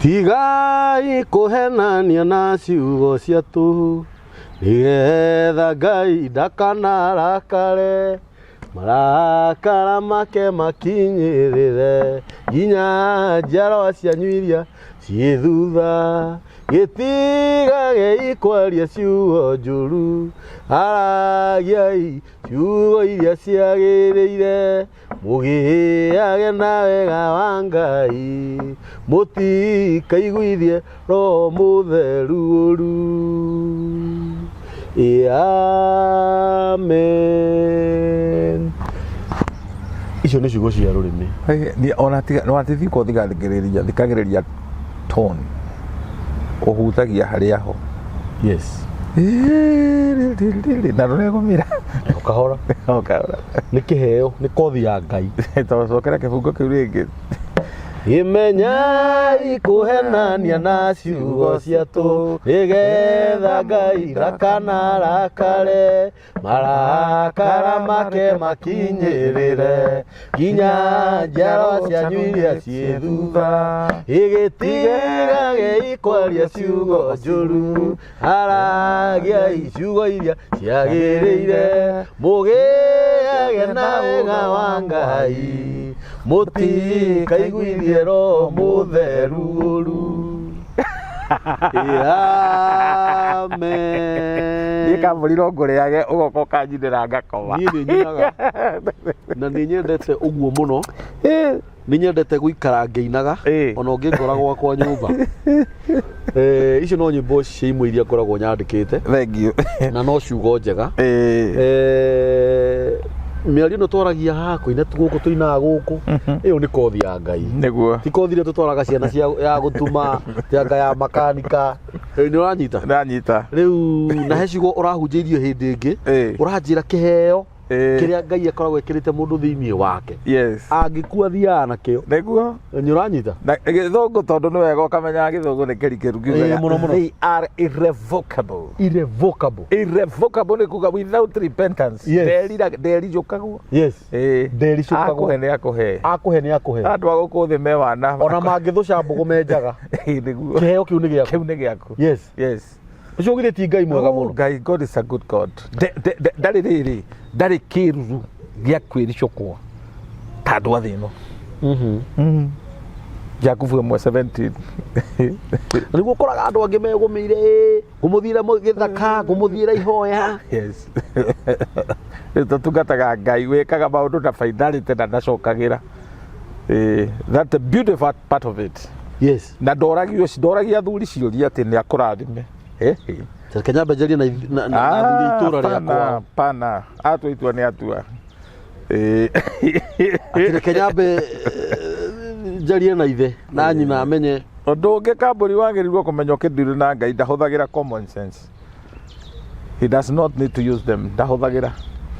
Tigai kũhenania na ciugo cia tũhũ, nĩgetha Ngai ndakanarakare, marakara make makinyĩrĩre nginya njiarwa cianyu iria ciĩ thutha. Gĩtigagei kwaria ciugo njũru, aragiai ciugo iria ciagĩrĩire, mũgĩage na wega wa Ngai, mũtikaiguithie Roho Mũtheru ũru. Ĩ amen. Icio nĩ ciugo cia rũrĩmĩ. Niĩ ona tiga no ati ko thikagĩrĩria thikagĩrĩria tone ũhutagia harĩa ho. Yes. Na ndũregũmĩra. O kahora. O kahora. Nĩ kĩheo, nĩ kothi ya Ngai. Tocokera kĩbungo kĩu rĩngĩ. Imenyai kũhenania na ciugo cia tũhũ, nĩgetha Ngai ndakanarakare, marakara make makinyĩrĩre nginya njiarwa cianyu iria ciĩ thutha. Ĩgĩtigagei kwaria ciugo njũru, aragiai ciugo iria ciagĩrĩire, mũgĩage na wega wa Ngai, mũtikaiguithie Roho Mũtheru ũru. Amen. Niĩ kambũri no ngũrĩage ũgoka ũkanjinĩra ngakoma. Niĩ nĩ nyinaga na nĩ nyendete ũguo mũno. Nĩ nyendete gũikara ngĩinaga ona ũngĩngora gwakwa nyũmba. Icio no nyĩmbo cia imwe iria ngoragwo nyandĩkĩte. Thank you. Na no ciugo njega. Mĩario ĩno twaragia haha kũina gũkũ tũinaga gũkũ, ĩyo nĩ kothi ya Ngai. Nĩguo. Ti kothi ĩrĩa tũtwaraga ciana cia ya gũtuma, anga ya makanika. Nĩ ũranyita? Ndanyita. Rĩu na he ciugo ũrahunjĩirio hĩndĩ ĩngĩ, ũranjĩra kĩheo kĩrĩa Ngai akoragwo ĩkĩrĩte mũndũ thĩinĩ wake. Yes. Angĩkua athiaga nakĩo. Nĩguo. Nĩ ũranyita? Na gĩthũngũ tondũ nĩ wega ũkamenya gĩthũngũ nĩ kĩrikĩru kiugaga, Mũno mũno. They are irrevocable. Irrevocable. Irrevocable nĩ kuga without repentance. Yes. Nderira ndericũkagwo. Yes. Ndericũkagwo. Akũhe nĩ akũhe. Akũhe nĩ akũhe. Andũ a gũkũ thĩ me wana. Ona mangĩthũca mbũgũ menjaga. Nĩguo. Kĩheo kĩu nĩ gĩaku. Kĩu nĩ gĩaku. Yes. Yes. Ũcio githĩ ti Ngai mwega Oh, mũno? Ngai, God is a good God. Ndarĩ rĩrĩ, ndarĩ kĩruru gĩa kwĩricũkwo ta andũ a thĩ ĩno. Jakubu 1:17. Na nĩguo ũkoraga andũ angĩ megũmĩire, ĩ, ngũmũthiĩra gĩthaka, ngũmũthiĩra ihoya. Yes. Rĩu tũtungataga Ngai wĩkaga maũndũ na finality na ndacokagĩra. That's the beautiful part of it. Yes. Na ndoragia athuri ciũria atĩ nĩ akũrathime. Reke nyambe njarie na athuri a itũra rĩakwa. Pana, atua itua nĩ atua. Atĩ reke nyambe njarie na ithe na nyina amenye. Ũndũ ũngĩ kambũri wagĩrĩirwo kũmenya ũkĩndiri na Ngai ndahũthagĩra common sense. He does not need to use them. Ndahũthagĩra.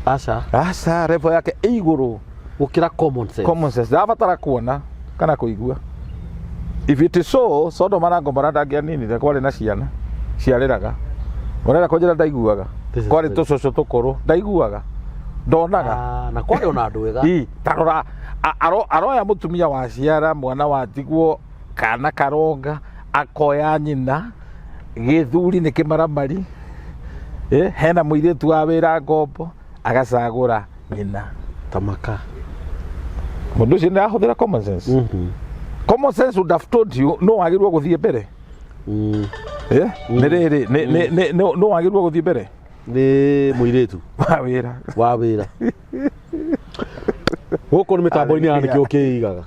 Aca. Aca, level yake ĩ igũrũ. Gũkĩra common sense. Common sense. Ndabatara kuona kana kũigua. If it is so, Sodoma na Gomora ndangĩaninire, kwarĩ na ciana ciarĩraga. Ũrenda kũnjĩra ndaiguaga? This is Kwarĩ very tũcũcũ tũkũrũ, ndaiguaga. Ndonaga. Na kwarĩ ona andũ ega. Ii, ta rora, aroya mũtumia wa ciara, mwana watigwo, kana karonga, akoya nyina, gĩthuri nĩ kĩmaramari, hena mũirĩtu wa wĩra ngombo, agacagũra nyina. Tamaka. Mũndũ ũcio nĩ arahũthĩra common sense. Common sense would have told you no wagĩrĩirwo gũthiĩ mbere. Nĩ rĩrĩ, no wagĩrĩirwo gũthiĩ mbere. Nĩ mũirĩtu. Wa wĩra. Wa wĩra. Gũkũ nĩ mĩtambo-inĩ ya nĩkĩo kĩigaga.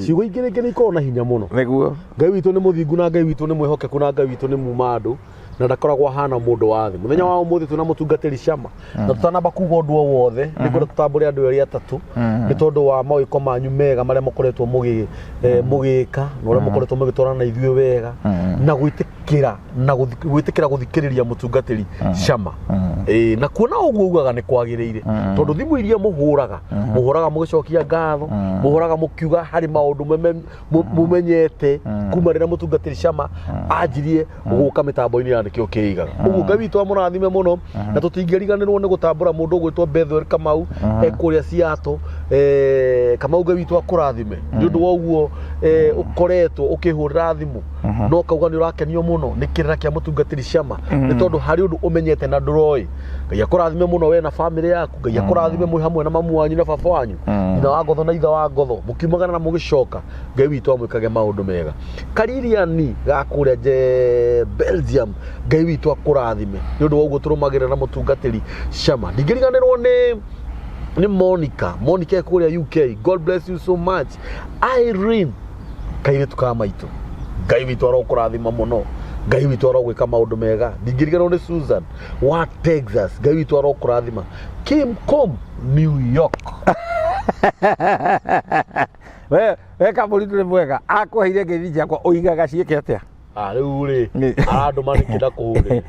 Ciugo ingĩ rĩngĩ nĩ ikoragwo na hinya mũno. Nĩguo. Ngai witũ nĩ mũthingu na Ngai witũ nĩ mwĩhokeku na Ngai witũ nĩ muma andũ na ndakoragwo ahana mũndũ wa thĩ. Mũthenya wa ũmũthĩ twĩna mũtungatĩri Shama na tũtanamba kuga ũndũ o wothe nĩ ngwenda tũtambũre andũ erĩ atatũ nĩ tondũ wa mawĩko manyu mega marĩa mũkoretwo mũgĩka na ũrĩa mũkoretwo mũgĩtwarana na ithuĩ wega na gwĩtĩkĩra na gwĩtĩkĩra gũthikĩrĩria mũtungatĩri Shama. Na kuona ũguo ugaga nĩ kwagĩrĩire tondũ thimũ iria mũhũraga, mũhũraga mũgĩcokia ngatho, mũhũraga mũkiuga harĩ maũndũ mũmenyete kuma rĩrĩa mũtungatĩri Shama anjirie gũka mĩtambo-inĩ ya nĩkĩo kĩigaga. Ũguo Ngai witũ amũrathime mũno na tũtingĩriganĩrwo nĩ gũtambũra mũndũ ũgwĩtwo Bethuel Kamau e kũrĩa Seattle. Kamau Ngai witũ akũrathime nĩ ũndũ wa ũguo ũkoretwo ũkĩhũrĩra thimũ no kauga nĩ ũrakenio mũno nĩ kĩrĩra kĩa mũtungatĩri Shama nĩ tondũ harĩ ũndũ ũmenyete na ndũroĩ. Ngai akũrathime mũno we na bamĩrĩ yaku. Ngai akũrathime mwĩ hamwe na mamu wanyu na baba wanyu, nyina wa ngotho na ithe wa ngotho, mũkiumagara na mũgĩcoka. Ngai witũ amwĩkage maũndũ mega. Kaririani ga kũrĩa nje Belgium, Ngai witũ akũrathime nĩ ũndũ wa ũguo tũrũmagĩrĩra na mũtungatĩri Shama. Ndingĩriganĩrwo nĩ Monica. Monica e kũrĩa UK. God bless you so much. Irene kairĩtu ka maitũ, Ngai witũ arokũrathima mũno. Ngai witũ arogwĩka maũndũ mega. Ndingĩriganĩrwo nĩ Susan wa Texas. Ngai witũ arokũrathima. Kim Kom New York. We Kamũri ndũrĩ mwega, akũheire ngeithi ciakwa ũigaga ciĩke atĩa? Ah, rĩu rĩ arandũma nĩkĩ ndakũhũrĩre?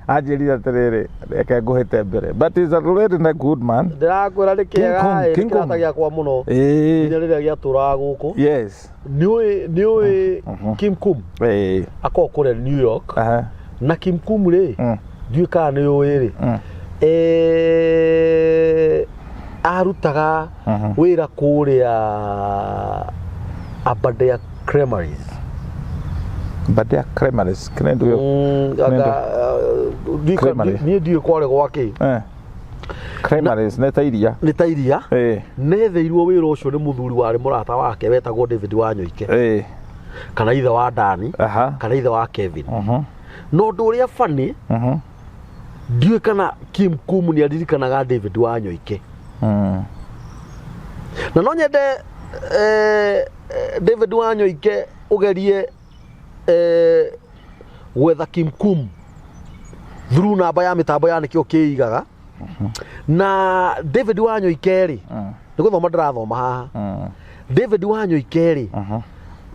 Anjĩrire atĩrĩrĩ, reke ngũhĩte mbere, but is already a good man. Ndĩrakwĩra nĩ kĩega. King Kong, ĩ, nĩ King Kong. kĩrata gĩakwa mũno nginya rĩrĩa gĩatũraga gũkũ. Nĩũĩ Kim Kum akoragwo kũrĩa New York na Kim Kum rĩ, ndiũĩ kana nĩ ũĩ rĩ, arutaga wĩra kũrĩa Aberdare Creameries. Aberdare Creameries kĩrĩa ndũĩ? Creamery. Niĩ ndiũĩ kwarĩ gwakĩ. Creameries nĩ ta iria. Nĩ ta iria. Netheirwo wĩra ũcio nĩ mũthuri warĩ mũrata wake wetagwo David Wanyoike kana ithe wa Dani kana ithe wa Kevin. Na ũndũ ũrĩa funny, ndiũĩ kana Kim Kum nĩ aririkanaga David Wanyoike. Na no nyende David Wanyoike ũgerie gwetha Kim Kum through namba ya mĩtambo ya nĩkĩo kĩigaga na David Wanyoike rĩ, nĩ gũthoma ndĩrathoma haha. David Wanyoike rĩ,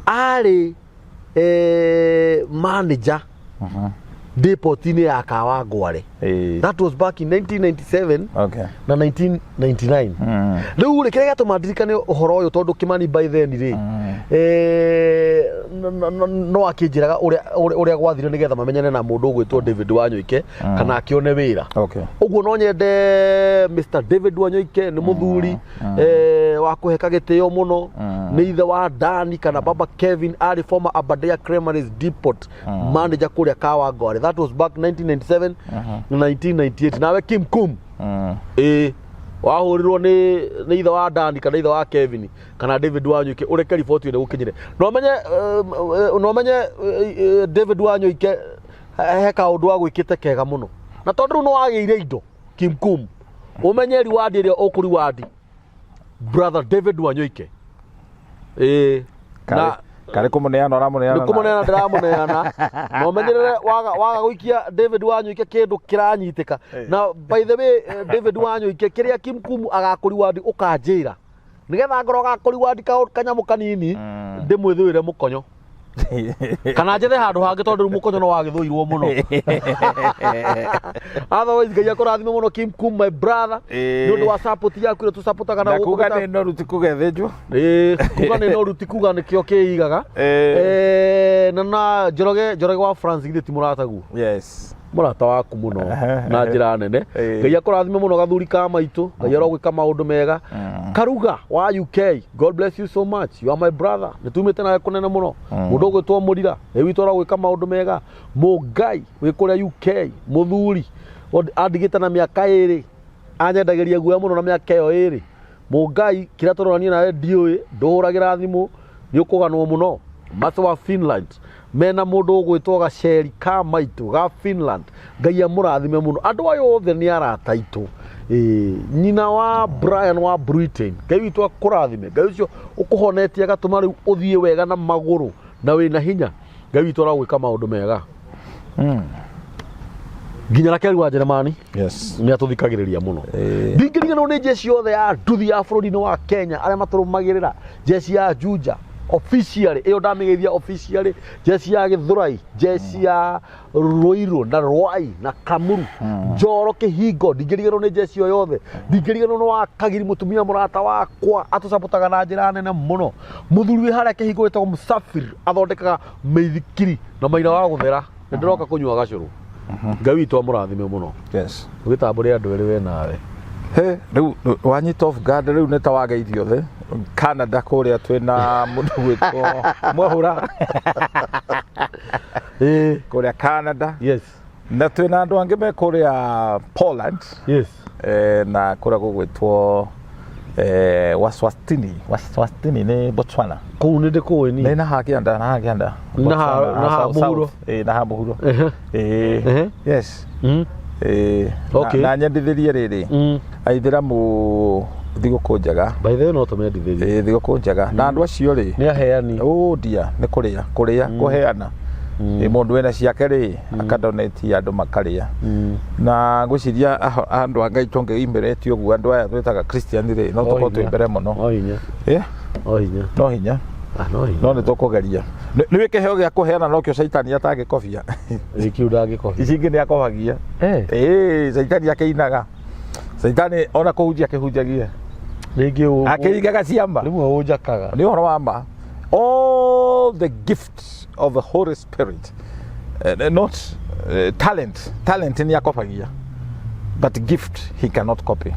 arĩ manager depot-inĩ ya Kawangware. That was back in 1997 na 1999. Rĩu rĩ, kĩrĩa gĩatũma ndirikane ũhoro ũyũ, tondũ Kĩmani by then rĩ, no akĩnjĩraga ũrĩa gwathire nĩgetha mamenyane na mũndũ ũgwĩtwo David Wanyoike kana akĩone wĩra. Ũguo no nyende Mr David Wanyoike, nĩ mũthuri wa kũheka gĩtĩo mũno, nĩ ithe wa Dani kana baba Kevin, arĩ former Aberdare Creameries depot manager kũrĩa Kawangware. That was back 1997 na 1998. Nawe Kim Kum, ĩĩ, wahũrirwo nĩ ithe wa Dani kana ithe wa Kevin kana David Wanyoike, ũreke riboti ĩyo gũkinyire no menye David Wanyoike he kaũndũ agwĩkĩte kega mũno. Na tondũ rĩu nĩ wagĩire indo, Kim Kum, ũmenye reward ĩrĩa ũkũreward brother David Wanyoike, ĩĩ, na Karĩ kũmũneana ũramũneana? Nĩ kũmũneana ndĩramũneana, na ũmenyerere waga gũikia David Wanyoike kĩndũ kĩranyitĩka. Na by the way, David Wanyoike, kĩrĩa Kim Kum agakũreward ũkanjĩra nĩgetha ngorwo agakũreward kanyamũ kanini ndĩmwĩthũĩre mũkonyo kana njethe handũ hangĩ, tondũ rĩu mũkonyo no wagĩthũirwo mũno. Otherwise, Ngai akũrathime mũno, Kim Kum, my brother, nĩ ũndũ wa support yaku ĩrĩa tũsupportaga na na gũkũ kuga nĩ noru ti kũgethĩnjwo. Ĩĩ, kuga nĩ noru ti kuga nĩkĩo kĩigaga. Na Njoroge wa France, githĩ ti mũrataguo? Yes. Mũrata waku mũno na njĩra nene. Ngai akũrathime mũno, gathuri ka maitũ. Ngai arogwĩka maũndũ mega. Karuga wa UK, God bless you so much, you are my brother, nĩ tumĩte nawe kũnene mũno. Mũndũ ũgwĩtwo Mũrira ĩ witũ arogwĩka maũndũ mega. Mũngai wĩ kũrĩa UK, mũthuri andigĩte na mĩaka 2, anyendagĩria guoya mũno na mĩaka ĩyo 2. Mũngai, kĩrĩa tũronania nawe ndiũĩ, ndũhũragĩra thimũ, nĩ ũkũganwo mũno. Maso wa Finland mena mũndũ ũgwĩtwo Gaceri ka maitũ ga Finland, Ngai amũrathime mũno. Andũ aya othe nĩ arata aitũ. Ĩĩ, nyina wa Brian wa Britain, Ngai witũ akũrathime. Ngai ũcio ũkũhonetie agatũma rĩu ũthiĩ wega na magũrũ na wĩna hinya, Ngai witũ aragwĩka maũndũ mega. Nginya Rakeli wa Jeremani nĩ atũthikagĩrĩria mũno. Ndingĩriganĩrwo nĩ jeshi yothe ya nduthi ya bũrũri-inĩ wa Kenya arĩa matũrũmagĩrĩra, jeshi ya Juja officially, ĩyo ndamĩgeithia officially, jeshi ya Gĩthũrai, jeshi ya Ruiru na Rwai na Kamuru, Njoro, Kĩhingo. Ndingĩriganĩrwo nĩ jeshi ĩyo yothe. Ndingĩriganĩrwo nĩ wa Kagiri, mũtumia mũrata wakwa atũcapotaga na njĩra nene mũno, mũthuri wĩ harĩa Kĩhingo wĩtagwo Musafir, athondekaga mĩithikiri na maina wa gũthera. Nĩ ndĩroka kũnyua gacũrũ. Ngai witũ amũrathime mũno. Ũgĩtambũre andũ erĩ we nawe. He, rĩu wanyita off guard, rĩu nĩ ta wageithio thĩ Canada kũrĩa twĩna mũndũ gwĩtwo Mwahũra. Kũrĩa Canada. Na twĩna andũ angĩ me kũrĩa Poland. Na kũrĩa gũgwĩtwo Waswatini. Waswatini nĩ Botswana. Kũu nĩ ndĩkũĩ ni. Nĩ na hakĩanda, na hakĩanda. Na ha mũhuro. Na ha mũhuro. Yes. Na nyendithĩrie rĩrĩ. Aithĩramu thigũkũ njega. By the way, no tũmendithĩrie. Thigũkũ njega. Na andũ acio rĩ. Nĩ aheani. Ũndia nĩ kũrĩa, kũrĩa, kũheana. Mũndũ wĩna ciake rĩ, akadonate andũ makarĩa. Na ngwĩciria andũ a Ngai tũngĩimĩrĩte ũguo, andũ aya twĩtaga Christian rĩ, no tũkorwo twĩ mbere mũno. No hinya. No hinya. No hinya. No hinya. No nĩ tũkũgeria. Nĩ wĩ kĩheo gĩa kũheana nokĩo caitani atangĩkobia. Kĩu ndangĩkobia. Ici ingĩ nĩ akobagia. Caitani akĩinaga. Caitani ona kũhunjia akĩhunjagia. Rĩngĩ akĩringaga ciama. Rĩmwe ũnjakaga. Nĩ ũhoro wa ma. All the gifts of the Holy Spirit, not talent. Talent nĩ akobagia, but gift he cannot copy.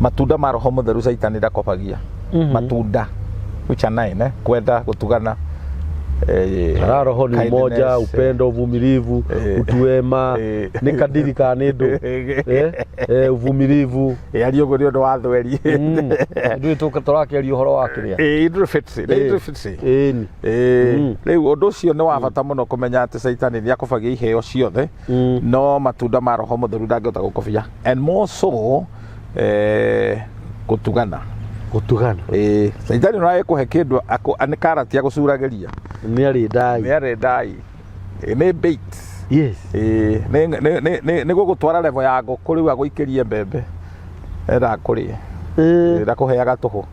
Matunda ma Roho Mũtheru caitani ndakobagia. Matunda which are nine, kwenda, gũtugana, Kana roho ni umoja, upendo, uvumilivu, utu wema, nĩ kadiri kana nĩ ndũ, uvumilivu. Aria ũguo nĩ ũndũ wa thweri. Ndũĩ tũrakĩaria ũhoro wa kĩrĩa. Idul Fitri, nĩ Idul Fitri. Ĩni. Rĩu ũndũ ũcio nĩ wa bata mũno kũmenya atĩ caitani nĩ akobagia iheo ciothe, no matunda ma Roho Mũtheru ndangĩhota gũkobia, and more so gũtugana. Gũtugana. Caitani no agĩkũhe kĩndũ nĩ karati agũcuragĩria. Nĩ arĩ ndai. Nĩ arĩ ndai. Nĩ bait. Nĩ gũgũtwara level ya ngũkũ rĩu agũikĩrie mbembe endaga kũrĩa. Ndakũheaga tũhũ.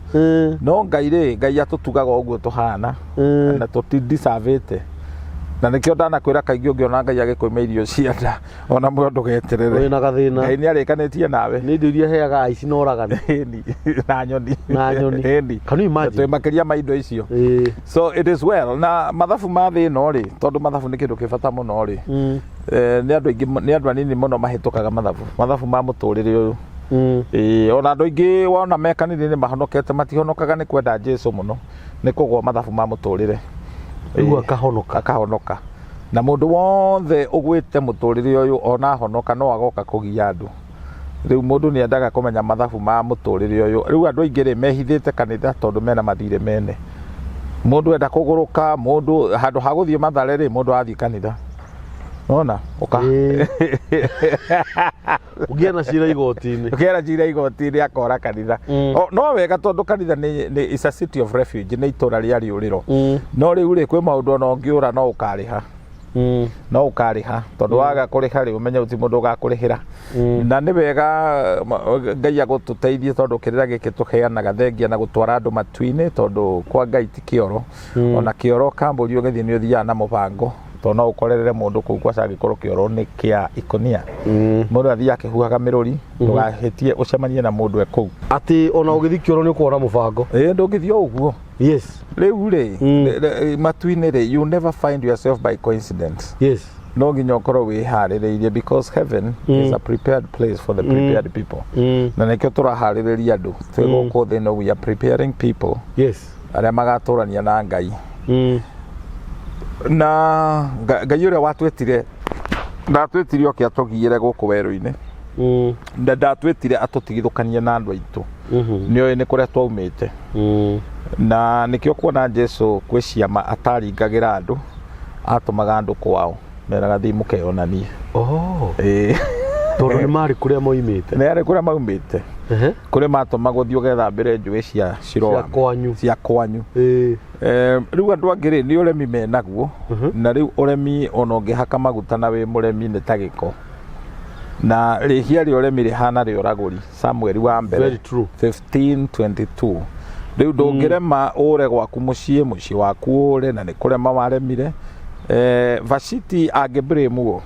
No Ngai rĩ, Ngai atũtugaga ũguo tũhana na tũtideservĩte. Na nĩkĩo ndanakwĩra kaingĩ ũngĩona Ngai agĩkũima irio cia nda ona muoyo ndũgeterere. Wĩna gathĩna. Ngai nĩ arĩkanĩtie nawe. Nĩ indo iria heaga aici na oragani. Ĩni, na nyoni. Na nyoni. Ĩni. Can you imagine? Twĩ makĩria ma indo icio. So it is well. Na mathabu ma thĩ ĩno rĩ, tondũ mathabu nĩ kĩndũ kĩ bata mũno rĩ. Nĩ andũ aingĩ, nĩ andũ anini mũno mahĩtũkaga mathabu. Mathabu ma mũtũrĩre ũyũ. Ona andũ aingĩ wona me kanitha-inĩ mahonokete, matihonokaga nĩ kwenda Jesu mũno, nĩ kũgwa mathabu ma mũtũrĩre. Rĩu akahonoka. Akahonoka. Na mũndũ wothe ũgwĩte mũtũrĩre ũyũ ona ahonoka no agoka kũgia andũ. Rĩu mũndũ nĩ endaga kũmenya mathabu ma mũtũrĩre ũyũ. Rĩu andũ aingĩ rĩ mehithĩte kanitha tondũ mena mathirĩ mene. Mũndũ enda kũgũrũka, mũndũ handũ ha gũthiĩ Mathare rĩ, mũndũ athiĩ kanitha. Nona ũka. Ũngĩona cira igoti-inĩ. Ũkĩona cira igoti-inĩ akora kanitha. No wega tondũ kanitha nĩ is a city of refuge, nĩ itũra rĩa rĩũrĩro. No rĩu rĩ kwĩ maũndũ ona ũngĩũra no ũkarĩha. No ũkarĩha tondũ waga kũrĩha rĩ ũmenye gũtirĩ mũndũ ũgakũrĩhĩra. Na nĩ wega Ngai agũtũteithie tondũ kĩrĩra gĩkĩ tũheanaga thengia na gũtwara andũ matu-inĩ tondũ kwa Ngai ti kĩoro. Ona kĩoro kambũri ũgĩthiĩ nĩ ũthiaga na mũbango tondũ no ũkorerere mũndũ kũu kwaca angĩkorwo kĩoro nĩ kĩa ikũnia. Mũndũ athiĩ akĩhuhaga mĩrũri ndũgahĩtie ũcemanie na mũndũ e kũu. Atĩ ona ũgĩthiĩ kĩoro nĩ ũkuona mũbango. Ndũngĩthiĩ o ũguo. Rĩu rĩ, matu-inĩ rĩ, you never find yourself by coincidence. No nginya ũkorwo wĩharĩrĩirie because heaven is a prepared place for the prepared people. Na nĩkĩo tũraharĩrĩria andũ. Twĩ gũkũ thĩ no we are preparing people. Arĩa magatũrania na Ngai. Na Ngai ũrĩa watwĩtire, ndatwĩtire oke atũgiĩre gũkũ werũ-inĩ. Na ndatwĩtire atũtigithũkanie na andũ aitũ. Nĩoĩ nĩ kũrĩa twaumĩte. Na nĩkĩo kuona Jesu kwĩ ciama ataringagĩra andũ, atũmaga andũ kwao. Meraga thiĩ mũkeyonanie. Tondũ nĩ marĩ kũrĩa moimĩte. Nĩ arĩ kũrĩa maumĩte. Kũrĩa matũmagwo thiĩ ũgethambĩre njũĩ cia Siloam. Cia kwanyu. Cia kwanyu. Rĩu andũ angĩ rĩ, nĩ ũremi menaguo. Na rĩu ũremi ona ũngĩhaka maguta na wĩ mũremi nĩ ta gĩko. Na rĩhia rĩa ũremi rĩhana rĩa ũragũri. Samuel wa mbere. Very true. 15:22. Rĩu ndũngĩrema ũre gwaku mũciĩ, mũciĩ waku ũre na nĩ kũrema waremire. Vashti angĩbrĩmwo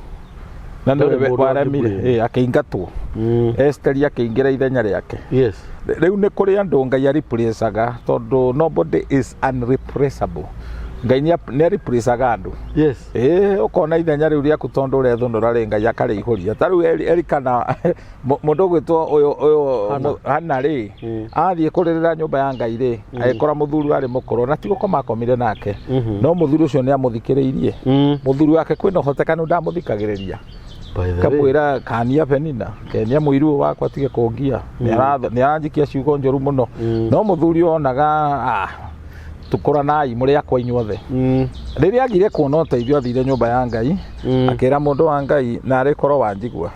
na Ndarĩ nĩwe mũndũ waremire, angĩblame. akĩingatwo. Esteri akĩingĩra ithenya rĩake. Rĩu nĩ kũrĩ andũ Ngai areplacaga tondũ nobody is unreplaceable. Ngai nĩ aripresaga andũ. Ĩĩ, ũkona ithenya rĩu rĩaku tondũ ũrethũnũra rĩ, Ngai akarĩihũria. Ta rĩu Elikana, mũndũ ũgwĩtwo ũyũ Hana. Hana rĩ, athiĩ kũrĩrĩra nyũmba ya Ngai rĩ, agĩkora mũthuri warĩ mũkũrũ, na ti gũkoma akomire nake, no mũthuri ũcio nĩ amũthikĩrĩirie. Mũthuri wake kwĩna ũhotekanu ndamũthikagĩrĩria. By the way. Kamwĩra kania Penina, kenia mũiru ũyũ wakwa atige kũngia, nĩ aranjikia ciugo njũru mũno. No mũthuri onaga, tukũranai mũrĩ akwa inyuothe. Rĩrĩa agire kuona ũteithio, athire nyũmba ya Ngai, akĩra mũndũ wa Ngai, na arĩ korwo wanjigua,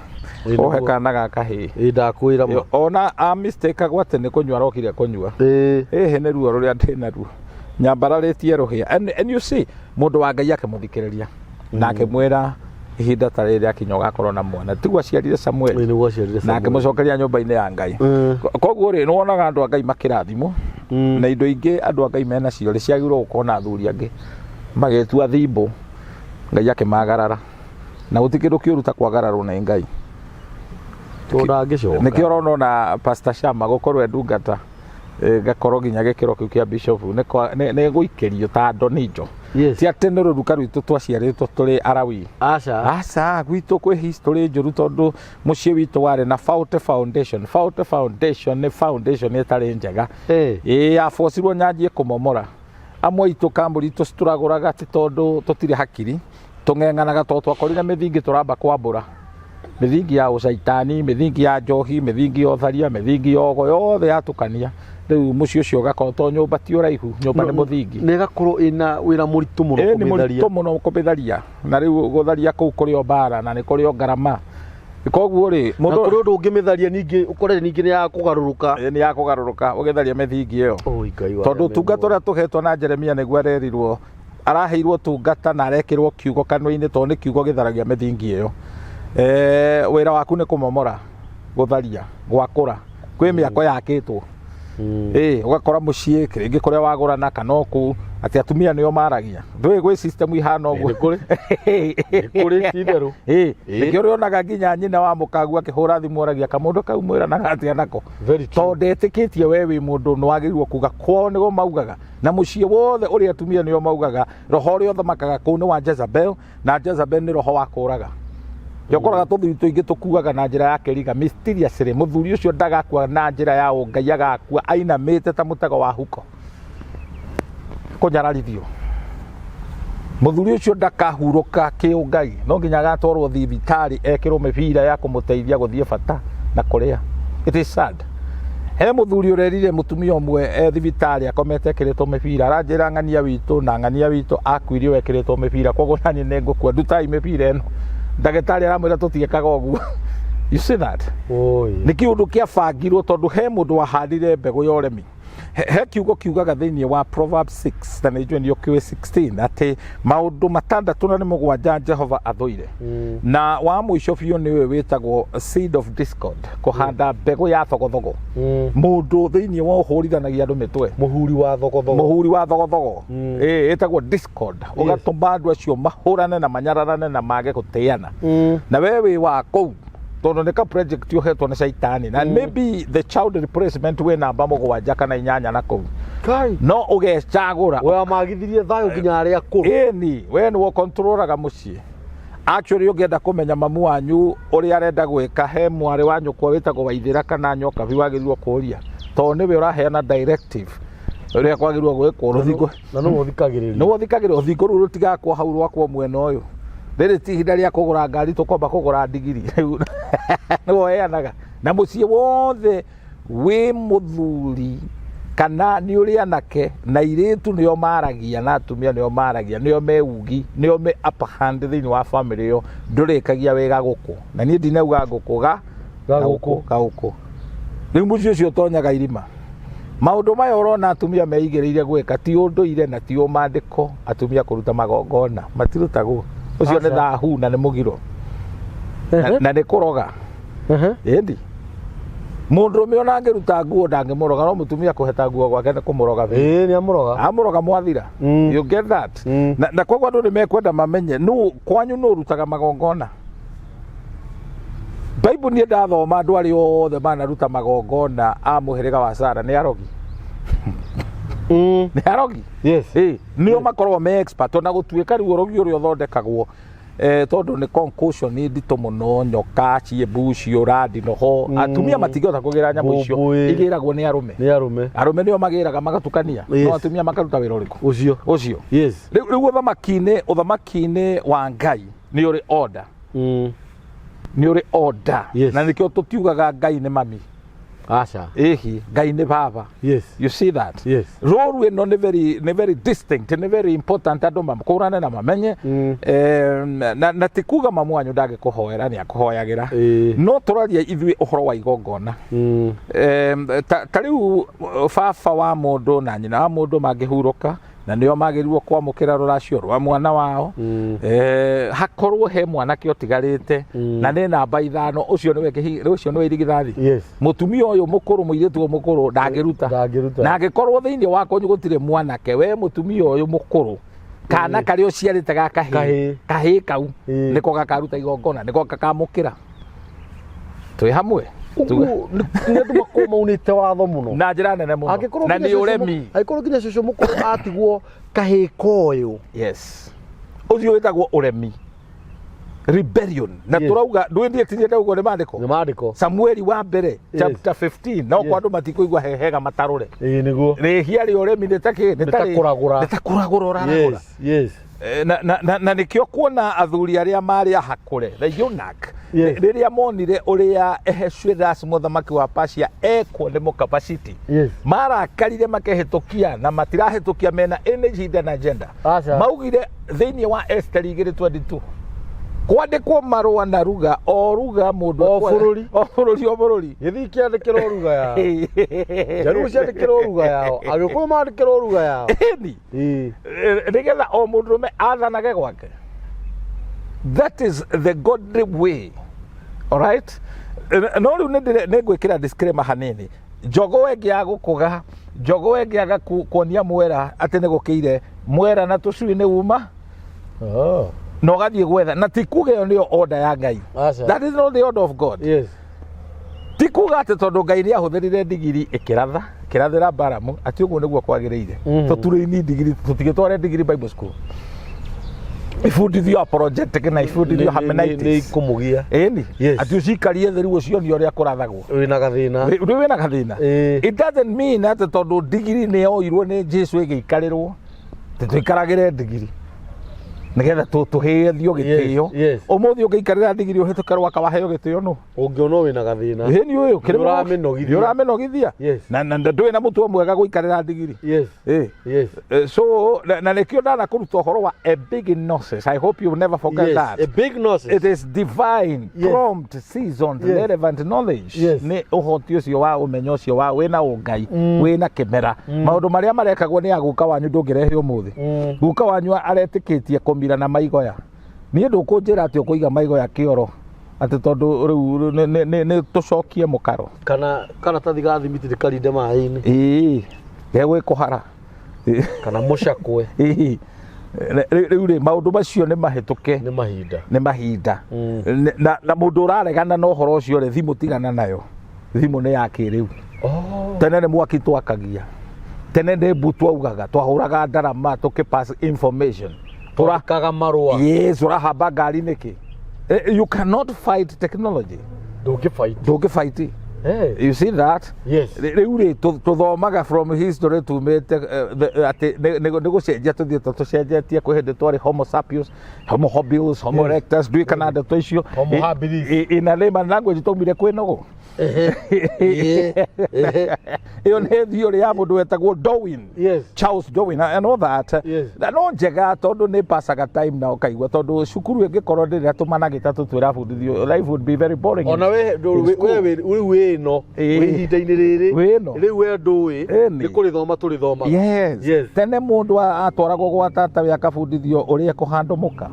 Ĩ, ũhe nĩguo. kana ga kahĩĩ. Ĩ, ndakwĩra ma. Ona a mistake agwo atĩ nĩ kũnyua arokire kũnyua. Ĩ. Ĩhĩ nĩ ruo rũrĩa ndĩ naruo, nyambararĩtie rũhĩa. And you see, mũndũ wa Ngai akĩmũthikĩrĩria na akĩmwĩra ihinda ta rĩrĩ rĩakinya ũgakorwo na mwana. Tiguo aciarire Samueli? Ĩ, nĩguo aciarire Na Samueli. akĩmũcokeria nyũmba-inĩ ya Ngai. Koguo rĩ, nĩwonaga andũ a Ngai makĩrathimwo na indo ingĩ andũ a Ngai menacio rĩ, ciagĩrĩirwo gũkorwo na athuri angĩ magĩtua thimbũ, Ngai akĩmagarara, na gũtirĩ kĩndũ kĩũru ta kwagararwo nĩ Ngai. Tondũ ndangĩcoka. Nĩkĩo ũrona ona Pastor Shama gũkorwo e ndungata, ngakorwo nginya gĩkĩro kĩu kĩa bishop nĩ gũikĩrio ta ndonijo. Ti atĩ nĩ rũruka rwitũ twaciarĩtwo tũrĩ Arawi. Aca. Aca, gwitũ kwĩ history njũru tondũ mũciĩ witũ warĩ na faulty foundation. Faulty foundation nĩ foundation ĩtarĩ njega. Ĩĩ, yabocirwo nyanjie kũmomora. Amwe aitũ kambũri tũragũraga ti tondũ tũtirĩ hakiri, tũng'eng'anaga tondũ twakorire mĩthingi tũramba kwambũra. Mĩthingi ya ũcaitani, mĩthingi ya njohi, mĩthingi ya ũtharia, mĩthingi ya ũgo, yothe yatukania. Rĩu mũciĩ ũcio ũgakorwo to nyũmba ti ũraihu, nyũmba nĩ mũthingi. Na ĩgakorwo ĩna wĩra mũritũ mũno Ĩĩ, nĩ kũmĩtharia. mũritũ mũno kũmĩtharia. Na rĩu gũtharia kũu kũrĩ o mbara na nĩ kũrĩ o ngarama. Koguo rĩ, Na mũndũ kũrĩ ũndũ ũngĩmĩtharia ningĩ ũkore ningĩ nĩ ya kũgarũrũka. Ĩĩ, nĩ ya kũgarũrũka ũgĩtharia mĩthingi ĩyo. Oi, Ngai wa Tondũ arĩa ũtungata me ũrĩa tũhetwo na Jeremia nĩguo arerirwo, araheirwo ũtungata na arekĩrwo kiugo kanua-inĩ tondũ nĩ kiugo gĩtharagia mĩthingi ĩyo. Wĩra waku nĩ kũmomora, gũtharia, gwakũra. Kwĩ mĩako yakĩtwo. Ĩĩ, ũgakora mũciĩ rĩngĩ kũrĩa wagũrana kana o kũu atĩ atumia nĩo maragia. Ndũĩ gwĩ system ihana ũguo. Nĩ kũrĩ. Nĩ kũrĩ, ti itherũ. Ĩĩ, Ĩĩ. nĩkĩo ũrĩonaga nginya nyina wa mũkagu akĩhũra thimũ oragia kamũndũ kau mwĩranaga atĩa nako. Very true. Tondũ ndetĩkĩtie we wĩ mũndũ nĩ wagĩrĩirwo kuga kwao nĩgo maugaga, na mũciĩ wothe ũrĩa atumia nĩo maugaga, roho ũrĩa ũthamakaga kũu nĩ wa Jezebel, na Jezebel nĩ roho wa kũraga. Ũkoraga tũthuri tũingĩ tũkuaga na njĩra ya kĩriga mysteriously. Mũthuri ũcio ndagakua na njĩra ya ũngai, agakua ainamĩte ta mũtego wa huko kũnyararithio. Mũthuri ũcio ndakahurũka kĩũngai, no nginya agatwarwo thibitarĩ ekĩrwo mĩbira ya kũmũteithia gũthiĩ bata na kũrĩa. It is sad. He mũthuri ũrerire mũtumia ũmwe e thibitarĩ akomete ekĩrĩtwo mĩbira, aranjĩra ng'ania witũ na ng'ania witũ akuire ekĩrĩtwo mĩbira, koguo naniĩ nĩ ngũkua, ndutai mĩbira ĩno. Ndagĩtarĩ aramwĩra tũtiĩkaga ũguo. You see that? Oi. Nĩ kĩũndũ kĩabangirwo tondũ he mũndũ wahandire mbegũ ya ũremi. He kiugo kiugaga thĩinĩ wa Proverbs 6, na nĩ njũĩ nĩ ũkĩũĩ 16, atĩ maũndũ matandatũ na nĩ mũgwanja Jehova athũire. Na wa mũico biũ nĩ ũyũ wĩtagwo seed of discord, kũhanda mbegũ ya thogothogo. Mũndũ thĩinĩ wa ũhũrithanagia andũ mĩtwe. Mũhuri wa thogothogo. Mũhuri wa thogothogo. Ĩĩ, ĩtagwo discord. Ũgatũma andũ acio mahũrane na manyararane na mage gũtĩana. Na we wĩ wa kũu tondũ nĩ ka project ũhetwo nĩ caitani na maybe the child replacement wĩ namba 7 kana 8 na kũu. Kai. No ũgecagũra. We wamagithirie thayũ nginya arĩa akũrũ. Ĩni, we nĩwe ũkontrolaga mũciĩ. Actually ũngĩenda kũmenya mamu wanyu ũrĩa arenda gwĩka, he mwarĩ wa nyũkwa wĩtagwo Waithĩra kana Nyokabi wagĩrĩirwo kũũria, tondũ nĩwe ũraheana directive ũrĩa kwagĩrĩirwo gwĩkwo. Rũthingo Na nĩwe ũthikagĩrĩria. Nĩwe ũthikagĩrĩria. Rũthingo rũu rũtigakwo hau, rwakwo mwena ũyũ. Rĩrĩ ti ihinda rĩa kũgũra ngari, tũkwamba kũgũra ndigiri. Rĩu nĩwe ũheanaga. Na mũciĩ wothe wĩ mũthuri kana nĩ ũrĩ anake na airĩtu nĩo maragia na atumia nĩo maragia, nĩo me ugi, nĩo me upper hand thĩinĩ wa family ĩyo, ndũrĩkagia wĩ gagũkũ. Na niĩ ndinauga ngũkũ, ga Gagũkũ. Gagũkũ. Rĩu mũciĩ ũcio ũtonyaga irima. Maũndũ maya ũrona atumia meigĩrĩire gwĩka ti ũndũire na ti ũmandĩko. Atumia kũruta magongona matirutagwo, ũcio nĩ Aca. thahu na nĩ mũgiro na nĩ kũroga. Ĩndi mũndũrũme ona angĩruta nguo ndangĩmũroga, no mũtumia kũheta nguo gwake nĩ kũmũroga biũ. Ĩĩ, nĩ amũroga. Amũroga mwathira. You get that? Na koguo andũ nĩ mekwenda mamenye nũ kwanyu nũ ũrutaga magongona. Bible niĩ ndathoma andũ arĩa othe manaruta magongona a mũhĩrĩga wa Sara nĩ arogi. Nĩ arogi. Ĩ, nĩo makoragwo me expert ona gũtuĩka rĩu ũrogi ũrĩa ũthondekagwo tondũ nĩ concussion nĩ nditũ mũno, nyoka, ciĩmbu, ciũra, ndinoho. Atumia matingĩhota kũgĩra nyamũ icio. Mbũmbũĩ. Igĩragwo nĩ arũme. Nĩ arũme. Arũme nĩo magĩraga magatukania. No atumia makaruta wĩra ũrĩkũ? Ũcio. Ũcio. Rĩu ũthamaki-inĩ wa Ngai nĩ ũrĩ order. Nĩ ũrĩ order. Na nĩkĩo tũtiugaga Ngai nĩ mami. Aca. Ĩhi, Ngai nĩ baba. You see that? Yes. Rũru ĩno nĩ very distinct, nĩ very important andũ makũrane na mamenye. Na ti kuga mamu wanyu ndangĩkũhoera, nĩ akũhoyagĩra. No tũraria ithuĩ ũhoro wa igongona. Ta rĩu baba wa mũndũ na nyina wa mũndũ mangĩhurũka, na nĩo magĩrĩirwo kwamũkĩra rũracio rwa mwana wao. Hakorwo he mwanake ũtigarĩte na nĩ namba 5, ũcio nĩwe ũcio nĩwe irigithathi. Mũtumia ũyũ mũkũrũ, mũirĩtu ũyũ mũkũrũ ndangĩruta. Ndangĩruta. Na angĩkorwo thĩinĩ wa kwanyu gũtirĩ mwanake, we mũtumia ũyũ mũkũrũ kana karĩa ũciarĩte ga kahĩĩ, Kahĩĩ. kahĩĩ kau nĩko gakaruta igongona, nĩko gakamũkĩra. Twĩ hamwe. Ũguo nĩ andũ makorwo maunĩte watho mũno. Na njĩra nene mũno. Angĩkorwo Na nginya nĩ cũcũ ũremi. Angĩkorwo nginya cũcũ mũkũrũ atigwo kahĩĩ koyũ. Yes. Ũcio wĩtagwo ũremi. Rebellion. Na tũrauga, ndwĩthiĩtirie ndauga nĩ maandĩko. Nĩ maandĩko. Samueli wa mbere, chapter 15. No kwa andũ matikũigua hehega matarũre. Ĩĩ nĩguo. Rĩhia rĩa ũremi nĩ ta kĩ? Nĩ ta kũragũra. Nĩ ta kũragũra ũraragũra. Na nĩkĩo kuona athuri arĩa marĩ ahakũre, the eunuch, rĩrĩa monire ũrĩa Ahasuerus mũthamaki wa Persia ekwo nĩ mũkabaciti, marakarire makehĩtũkia na matirahĩtũkia mena any hidden agenda. Aca. Maugire thĩinĩ wa Esther 2:22 kwandĩkwo marũa na ruga o ruga mũndũ O bũrũri. o bũrũri o bũrũri. Gĩthii kĩandĩkĩrwo ruga yao. Njaruo ciandĩkĩrwo ruga yao. Agĩkũyũ mandĩkĩrwo ruga yao. Ĩni. Nĩgetha o mũndũrũme athanage gwake. That is the godly way. All right? No rĩu nĩ ngwĩkĩra disclaimer hanini. Njogo ĩngĩ ya gũkũga, njogo ĩngĩ yaga kuonia mwera atĩ nĩ gũkĩire, mwera na tũcui nĩ uma. Na ũgathiĩ gwetha. Na ti kuga ĩyo nĩyo order ya Ngai. Aca. That is not the order of God. Ti kuga atĩ tondũ Ngai nĩ ahũthĩrire ndigiri ĩkĩratha, ĩkĩrathĩra Balamu, atĩ ũguo nĩguo kwagĩrĩire. Tũturĩini ndigiri, tũtigĩtware ndigiri Bible school. Ibundithio apologetic na ibundithio Nĩ hermeneutics. ikũmũgia. Ĩni. Atĩ ũcikarie thĩ rĩu ũcionie ũrĩa kũrathagwo. Wĩna gathĩna. Rĩu wĩna gathĩna. It doesn't mean atĩ tondũ ndigiri nĩ yoirwo nĩ Jesu ĩgĩikarĩrwo, atĩ tũikaragĩre ndigiri nĩgetha tũhĩthio gĩtĩo. Ũmũthĩ ũngĩikarĩra ndigiri ũhĩtũke rwaka waheo gĩtĩo nũ? Ũngĩona wĩna gathĩna. Ĩni ũyũ, kĩrĩ Nĩ ũramĩnogithia. Nĩ ũramĩnogithia. Na ndũrĩ na mũtwe mwega gũikarĩra ndigiri. So, na nĩkĩo ndanakũruta ũhoro wa a big gnosis. I hope you never forget that. A big gnosis. It is divine, prompt, seasoned, relevant knowledge. Nĩ ũhoti ũcio wa ũmenyo ũcio wa wĩna ũngai, wĩna kĩmera. Maũndũ marĩa marekagwo nĩ aguka wanyu ndũngĩrehe ũmũthĩ. Guka wanyu aretĩkĩtie kũmira na maigoya. Niĩ ndũkũnjĩra atĩ ũkũiga maigoya kĩoro atĩ tondũ rĩu nĩ tũcokie mũkaro. Kana karatathi ga thimiti nĩ karinde maĩ-inĩ. Ĩĩ, gegwĩkũhara. Kana mũcakwe. Ĩĩ. Rĩu rĩ, maũndũ macio nĩ mahĩtũke. Nĩ mahinda. Nĩ mahinda. Na mũndũ ũraregana na ũhoro ũcio rĩ, thimũ tigana nayo. Thimũ nĩ ya kĩrĩu. Tene nĩ mwaki twakagia. Tene nĩ mbu twaugaga, twahũraga ndarama tũkĩ pass information. Twandĩkaga marũa. Yes, ũrahamba ngari nĩkĩ? You cannot fight technology. Ndũngĩ fight. Ndũngĩ fight. You see that? Rĩu rĩ, tũthomaga from history tumĩte, atĩ nĩ gũcenjia tũthiĩte tũcenjetie. Kwĩ hĩndĩ twarĩ homo sapiens, homo habilis, homo erectus, ndiũĩ kana ndeto icio. Homo habilis. In a layman language twaumire kwĩ nũgũ. Ĩyo nĩ theory ya mũndũ wetagwo Darwin. Charles Darwin and all that. Na no njega tondũ nĩ passaga time na ũkaigua tondũ cukuru ĩngĩkorwo ndĩrĩ tũmanagĩta tũtwĩrabundithio, life would be very boring. Ona we In school. we rĩu wĩ ĩno, wĩ ihinda-inĩ rĩrĩ. Wĩ ĩno. Rĩu we ndũĩ, Ĩni. nĩ kũrĩthoma tũrĩthomaga. Tene mũndũ atwaragwo gwa tata we akabundithio ũrĩa kũhandwo mũka.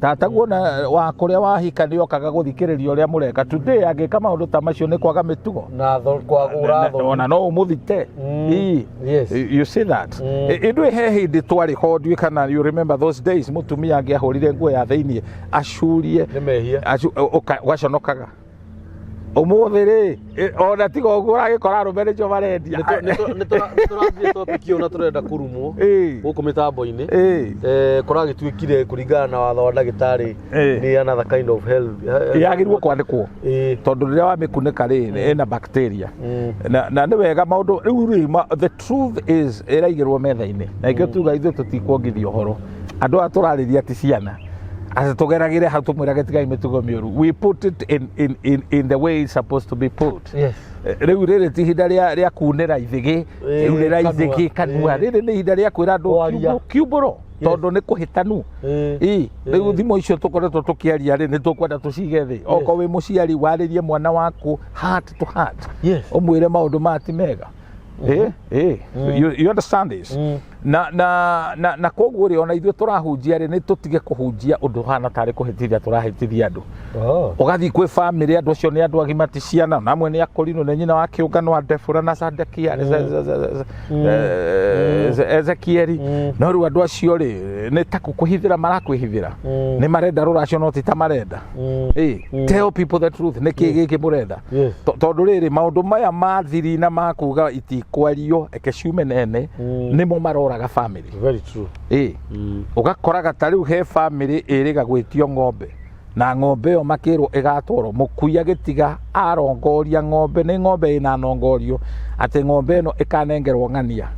Tata guona wa kũrĩa wahika nĩ okaga gũthikĩrĩria ũrĩa mũreka. Today angĩka maũndũ ta macio nĩ kwaga mĩtugo. Na kwagũra thoni. Ona no ũmũthite. You see that? Ithuĩ he hĩndĩ twarĩ ho, ndiũĩ kana you remember those days, mũtumia angĩahũrire nguo ya thĩiniĩ acurie. Nĩ mehia. Ũgaconokaga. Ũmũthĩ rĩ, ona tiga ũguo ũragĩkora arũme nĩkĩo marendia. Nĩ tũrathiĩ topic ĩyo na tũrenda kũrumwo gũkũ mĩtambo-inĩ. Kũragĩtuĩkire kũringana na watho wa ndagĩtarĩ nĩ another kind of health. Yagĩrĩirwo kwandĩkwo tondũ rĩrĩa wamĩkunĩka rĩ, ĩna bacteria. Na nĩ wega maũndũ rĩu rĩ, the truth is ĩraigĩrwo metha-inĩ, na ikĩo tuga ithuĩ tũtikuongithia ũhoro. Andũ aya tũrarĩria ti ciana atĩ tũgeragĩre hau tũmwĩrage tigai mĩtugo mĩũru. We put it in the way it's supposed to be put. Rĩu rĩrĩ ti ihinda rĩa kunĩra ithĩgĩ, rĩu kanua. Ithĩgĩ kanua. Rĩrĩ nĩ ihinda rĩa kwĩra andũ Kwaria. kiumbũro tondũ nĩ kũhĩtanu. Ĩ rĩu thimũ icio tũkoretwo tũkĩaria rĩ, nĩ tũkwenda tũcige thĩ. Okorwo wĩ mũciari, warĩrie mwana waku heart to heart, ũmwĩre maũndũ maya ti mega. You understand this? Na koguo rĩ, ona ithuĩ tũrahunjia rĩ, nĩ tũtige kũhunjia ũndũ ũhana tarĩ kũhĩtithia tũrahĩtithia andũ. Ũgathiĩ kwĩ bamĩrĩ, andũ acio nĩ andũ agima, ti ciana, na amwe nĩ akũrinũ, nĩ nyina wa kĩũngano wa Debora na Sadekia, Ezekieli. No rĩu andũ acio rĩ, nĩ ta kũhithĩra marakwĩhithĩra. Nĩ marenda rũracio, no ti ta marenda. Tell people the truth, nĩ kĩ gĩkĩ mũrenda? Tondũ rĩrĩ, maũndũ maya ma thiri na ma kuga itikwario, eke ciume nene, nĩmo maroraga family. Very true. Ũgakoraga ta rĩu he family ĩrĩga gwĩtio ng'ombe, na ng'ombe ĩyo makĩrwo ĩgatwarwo, mũkui agĩtiga arongoria ng'ombe, nĩ ng'ombe ĩna nongorio atĩ ng'ombe ĩno ĩkanengerwo ng'ania.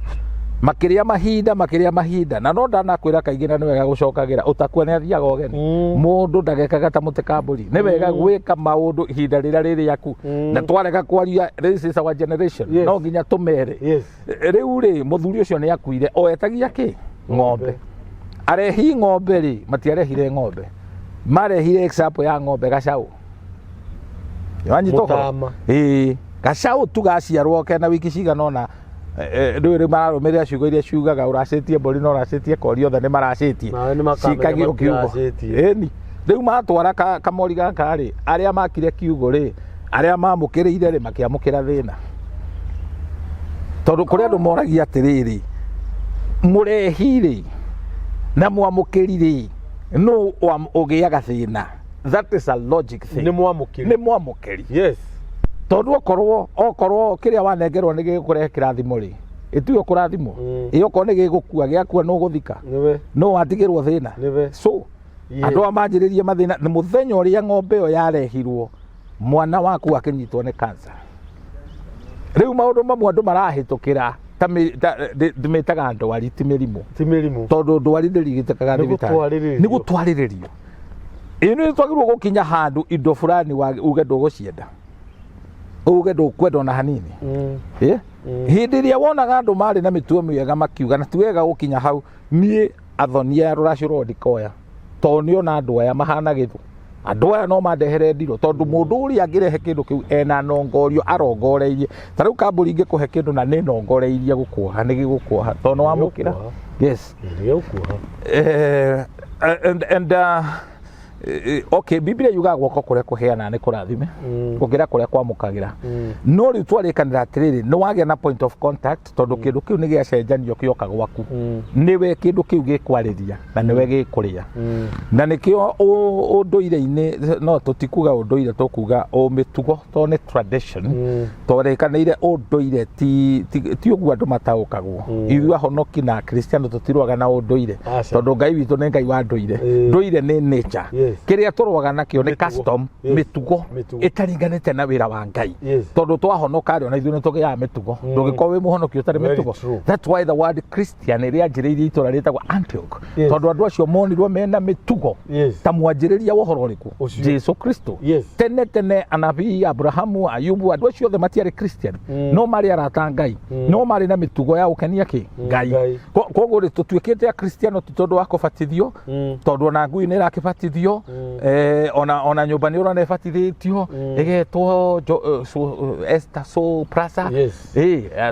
Makĩrĩa mahinda, makĩrĩa mahinda, na no ndanakwĩra kaingĩ, na nĩ wega gũcokagĩra, ũtakua nĩ athiaga ũgeni. Mũndũ ndagekaga ta mũtĩ ka mbũri. Nĩ wega gwĩka maũndũ ihinda rĩrĩa rĩ rĩaku. Na twarega kwaria, this is our generation. No nginya tũmere. Rĩu rĩ, mũthuri ũcio nĩ akuire o etagia kĩ ng'ombe. Arehi ng'ombe rĩ, matiarehire ng'ombe, marehire example ya ng'ombe gacaũ. Wanyita ũhoro? Mũtama. Ĩĩ, gacaũ tu gaciarwo kena wiki cigana ũna. Rĩu rĩu mararũmĩrĩra ciugo iria ciugaga ũracĩtie mbũri na ũracĩtie kori, othe nĩ maracĩtie. Nawe nĩ makamenya. Cikagio kiugo. Matiracĩtie. Ĩni rĩu matwara kamori gaka rĩ, arĩa makire kiugo rĩ, arĩa mamũkĩrĩire rĩ, makĩamũkĩra thĩna, tondũ kũrĩ andũ moragia atĩrĩrĩ, mũrehi rĩ na mwamũkĩri rĩ, nũ ũgĩaga thĩna? That is a logic thing. Nĩ mwamũkĩri. Nĩ mwamũkĩri. Tondũ okorwo kĩrĩa wanengerwo nĩ gĩgũkũrehe kĩrathimo rĩ, ĩtuo kũrathimwo. Ĩ okorwo nĩ gĩgũkua, gĩakua, nũ gũthika? Nĩwe. No watigĩrwo thĩna. Nĩwe. So andũ aya manjĩrĩrie mathĩna nĩ mũthenya ũrĩa ng'ombe ĩyo yarehirwo, mwana waku akĩnyitwo nĩ cancer. Rĩu maũndũ mamwe andũ marahĩtũkĩra ta ndĩmĩtaga ndwari, ti mĩrimũ. Ti mĩrimũ. Tondũ ndwari ndĩrigitĩkaga Nĩ thibitarĩ. gũtwarĩrĩrio. Nĩ gũtwarĩrĩrio. Ĩ nĩ twagĩrĩirwo gũkinya handũ indo fulani uge ndũgũcienda, uge ndũkwenda ona hanini. Hĩndĩ ĩrĩa wonaga andũ marĩ na mĩtugo mĩega makiuga na ti wega gũkinya hau, niĩ athonia ya rũracio rwao ndikoya, tondũ nĩ ona andũ aya mahana gĩthũ, andũ aya no mandehere ndirũ, tondũ mũndũ ũrĩa angĩrehe kĩndũ kĩu ena nongorio arongoreirie. Ta rĩu kambũri ingĩkũhe kĩndũ na nĩ nongoreirie gũkuoha, nĩ gĩgũkuoha tondũ nĩ wamũkĩra. Gĩgũkuoha. Yes. Nĩ gĩgũkuoha. And okay, Biblia yugaga guoko kũrĩa kũheanaga nĩ kũrathime gũkĩra kũrĩa kwamũkagĩra. No rĩu twarĩkanĩra atĩrĩrĩ, nĩ wagĩa na point of contact, tondũ kĩndũ kĩu nĩ gĩacenjanio kĩoka gwaku, nĩwe kĩndũ kĩu gĩkwarĩria na nĩwe gĩkũrĩa. Na nĩkĩo ũndũire-inĩ, no tũtikuga ũndũire, tũkuga ũmĩtugo, tondũ nĩ tradition. Twarĩkanĩire ũndũire ti ũguo andũ mataũkagwo. Ithuĩ ahonoki na Akristiano tũtirũaga na ũndũire. Aca. Tondũ Ngai witũ nĩ Ngai wa ndũire. Ndũire nĩ nature. Kĩrĩa tũrũaga nakĩo nĩ Mĩtugo. custom, mĩtugo Mĩtugo. ĩtaringanĩte na wĩra wa Ngai. Tondũ twahonoka rĩ, ona ithuĩ nĩ tũgĩaga mĩtugo. Ndũngĩkorwo wĩ mũhonoki ũtarĩ Very mĩtugo. true. That's why the word Christian rĩanjĩrĩirie itũra rĩtagwo Antioch, tondũ andũ acio monirwo mena mĩtugo ta mwanjĩrĩria wa ũhoro ũrĩkũ? Ũcio. Jesu Kristo. Tene tene anabii, Abrahamu, Ayubu, andũ acio othe matiarĩ Christian, no marĩ arata a Ngai, no marĩ na mĩtugo ya gũkenia kĩ Ngai. Ngai. Koguo rĩ, tũtuĩkĩte Akristiano ti tondũ wa kũbatithio, tondũ ona ngui nĩ ĩrakĩbatithio, ona nyũmba nĩ ũrona ĩbatithĩtio, ĩgetwo Esther So Plaza.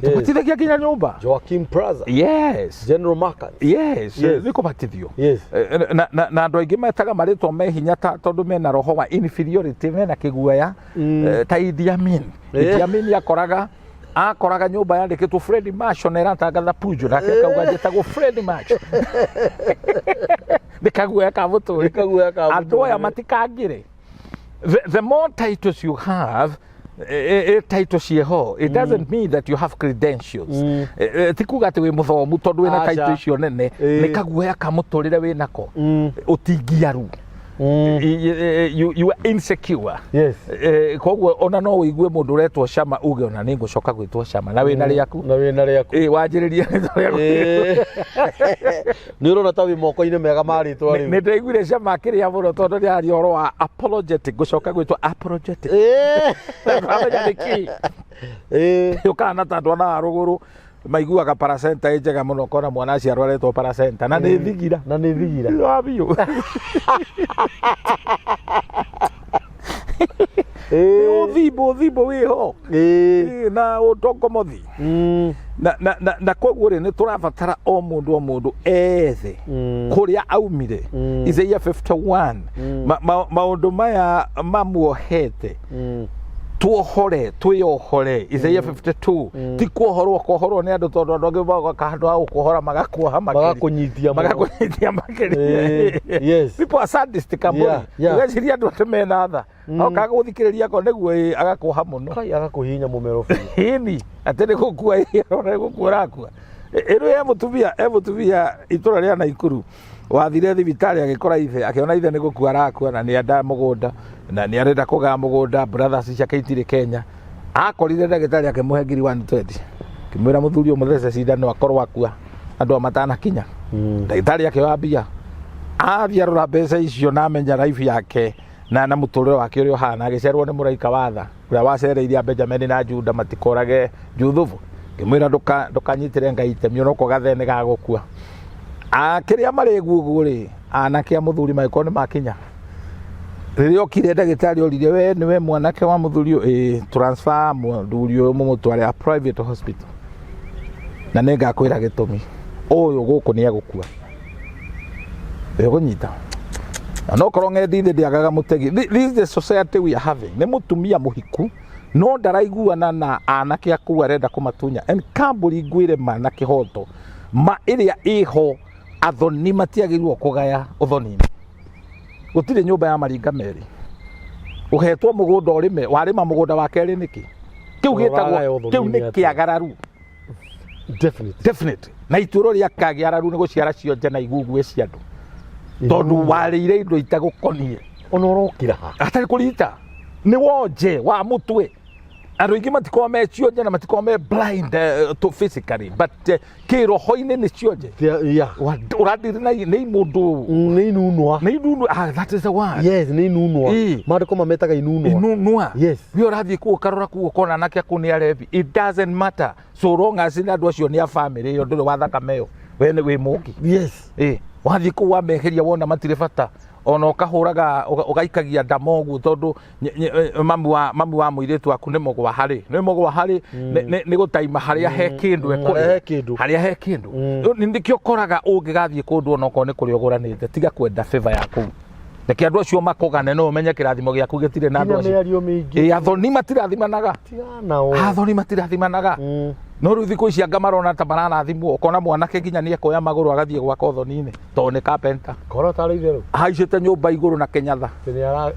Tũbatithagia nginya nyũmba. Joaquin Plaza. Yes. General Market. Yes. Nĩ kũbatithio. Na andũ aingĩ metaga marĩtwa me hinya ta tondũ mena roho wa inferiority, mena kĩguoya, ta Idi Amin. Idi Amin akoraga nyũmba yandĩkĩtwo Fred Marshall na ĩratangatha Peugeot, nake akauga njĩtagwo Fred Marshall. Nĩ kaguoya ka mũtũrĩre. Nĩ kaguoya ka Andũ aya mũtũrĩre. matikangĩre. The more titles you have, Title ciĩho, it doesn't mean that you have credentials. Ti kuga atĩ wĩ mũthomu tondũ wĩna Aca. title icio nene. Nĩ kaguoya ka mũtũrĩre wĩnako, ũtingiaru. You are insecure. Koguo ona no ũigue mũndũ ũretwo Cama uge ona nĩ ngũcoka gwĩtwo Cama na wĩna rĩaku. Na wĩna rĩaku. Wanjĩrĩria rĩtwa rĩaku. Nĩ ũrona ta wĩ moko-inĩ mega ma rĩtwa Nĩ rĩu. ndaiguire Cama akĩrĩa mũno tondũ nĩ aria ũhoro wa apologetic, ngũcoka gwĩtwo apologetic. Amenya nĩ kĩ. Ũkaga na ta andũ ana a rũgũrũ maiguaga paracenta ĩ njega mũno, ũkona mwana aciarwo aretwo paracenta na nĩ thigira. Na nĩ thigira. Wa biũ. Ũthimbo ũthimbo wĩho. Na ũtongomothi. Na koguo rĩ, nĩ tũrabatara o mũndũ o mũndũ ethe kũrĩa aumire. Isaiah 51. Maũndũ maya mamuohete, tuohore, twĩyohore. Isaiah 52. Ti kuohorwo kuohorwo nĩ andũ, tondũ andũ angĩ magoka handũ ha gũkuohora magakuoha makĩria. Magakũnyitia mũno. Magakũnyitia makĩria. People are sadistic, Kambuni. Ũgeciria andũ atĩ mena tha, okaga gũthikĩrĩria ko nĩguo agakuoha mũno. Kai, agakũhihinya mũmero biũ. Ĩni atĩ nĩ gũkua, ĩrona nĩ gũkua ũrakua. Ĩno e mũtumia itũra rĩa Naikuru wathire thibitarĩ agĩkora ithe, akĩona ithe nĩ gũkua arakua na nĩ enda mũgũnda na nĩ arenda kũgaya mũgũnda, brothers ciake itirĩ Kenya. Akorire ndagĩtarĩ akĩmũhe 120,000, akĩmwĩra mũthuri ũyũ mũthece cindano akorwo akua andũ a matanakinya. Ndagĩtarĩ akĩoya mbia, athiĩ arora mbeca icio na amenya life yake na mũtũrĩre wake ũrĩa ũhana, agĩcerwo nĩ mũraika wa tha ũrĩa wacereire a Benjamin na Juda matikorage Juthubu, ngĩmwĩra ndũkanyitĩre Ngai itemi onokorwo gathee nĩ gagũkua. Kĩrĩa marĩ guoguo rĩ, anake a mũthuri magĩkorwo nĩ makinya. Rĩrĩa okire ndagĩtarĩ oririe, "We nĩwe mwanake wa mũthuri ũyũ?" "Ĩĩ." "Transfer mũthuri ũyũ mũmũtware a private hospital na nĩ ngakwĩra gĩtũmi. Ũyũ gũkũ nĩ egũkua." Ĩgũnyita na no korwo ng'endi thĩ ndĩagaga mũtegi. This is the society we are having. Nĩ mũtumia mũhiku no ndaraiguana na anake akuu, arenda kũmatunya. And kambũri ngwĩre ma na kĩhoto ma ĩrĩa ĩho, athoni matiagĩrĩirwo kũgaya ũthoni-inĩ. Gũtirĩ nyũmba ya maringa merĩ. Ũhetwo mũgũnda ũrĩme, warĩma mũgũnda wa kerĩ nĩkĩ? Kĩu Ũragaya gĩtagwo ũthoni-inĩ kĩu nĩ atĩa? kĩagararu. Definitely. Definitely. Na ituĩro rĩa kagĩararu nĩ gũciara cionje na igugue cia andũ, tondũ warĩire indo itagũkonie. Ona ũrokĩra ha? Hatarĩ kũrita nĩ wonje wa mũtwe. Andũ aingĩ matikoragwo me cionje na matikoragwo me blind to physically, but kĩroho-inĩ nĩ cionje. Ũradiri na nĩ imũndũ. Nĩ inunwa. Nĩ inunwa. Ah, that is the word. Yes, nĩ inunwa. Maandĩko mametaga inunwa. Inunwa. Yes. We ũrathiĩ kũu ũkarora kũu ũkona anake aku nĩ arebi. It doesn't matter so long as nĩ andũ acio nĩ a family ĩyo, ndũrĩ wa thakame ĩyo, we nĩ wĩ mũngi. Wathiĩ kũu wameheria, wona matirĩ bata, ona ũkahũraga ũgaikagia ndama ũguo, tondũ mamu wa mũirĩtu waku nĩ mũgwa harĩ, nĩ mũgwa harĩ nĩ gũtaima harĩa he kĩndũ Harĩa ekũrĩa. he kĩndũ. Harĩa he kĩndũ. Nĩkĩo ũkoraga ũngĩgathiĩ kũndũ onokorwo nĩ kũrĩa ũgũranĩte, tiga kwenda favor ya kũu, reke andũ acio makũgane, no ũmenye kĩrathimo gĩaku gĩtirĩ na andũ Nginya acio. mĩario mĩingĩ. Athoni matirathimanaga. Tigana nao. Athoni matirathimanaga. No rĩu thikũ ici anga marona ta mararathimwo, ũkona mwanake nginya nĩ ekoya magũrũ agathiĩ gwaka ũthoni-inĩ tondũ nĩ kapenta. Kora tarĩ itherũ. Ahaicĩte nyũmba igũrũ na kĩnyatha. Atĩ nĩ ara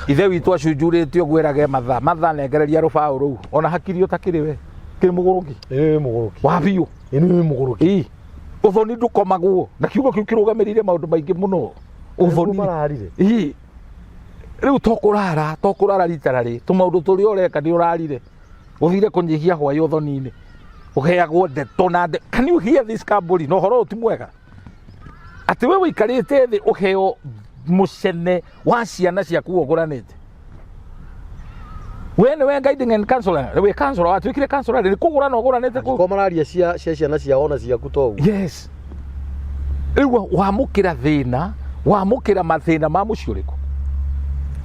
Ithe witũ acunjurĩte ũguo erage matha matha, nengereria rũbaũ rũu ona hakiri ũtakĩrĩ we kĩrĩ mũgũrũki. Ĩĩ, mũgũrũki. Wa biũ. Ĩĩ, nĩ mũgũrũki. Ĩ, ũthoni ndũkomagwo na kiugo kĩu kĩrũgamĩrĩire maũndũ maingĩ mũno. Ũthoni Ũthoni mararire. Ĩ, rĩu to kũrara rita rĩ tũmaũndũ tũrĩa ũreka nĩ ũrarire ũthire kũnyihia hwaĩ ũthoni-inĩ ũheagwo ndeto na can you hear this, kambũri? Na ũhoro ũyũ ti mwega atĩ we wĩikarĩte thĩ ũheo mũcene wa ciana ciaku ũgũranĩte. We nĩwe guiding and counselor, wĩ counselor, watuĩkire counselor rĩ, nĩ kũgũrana ũgũranĩte kũu. Angĩkorwo mararia cia ciana ciao na ciaku to ũguo. Yes, rĩu wamũkĩra thĩna, wamũkĩra mathĩna ma mũciĩ ũrĩkũ?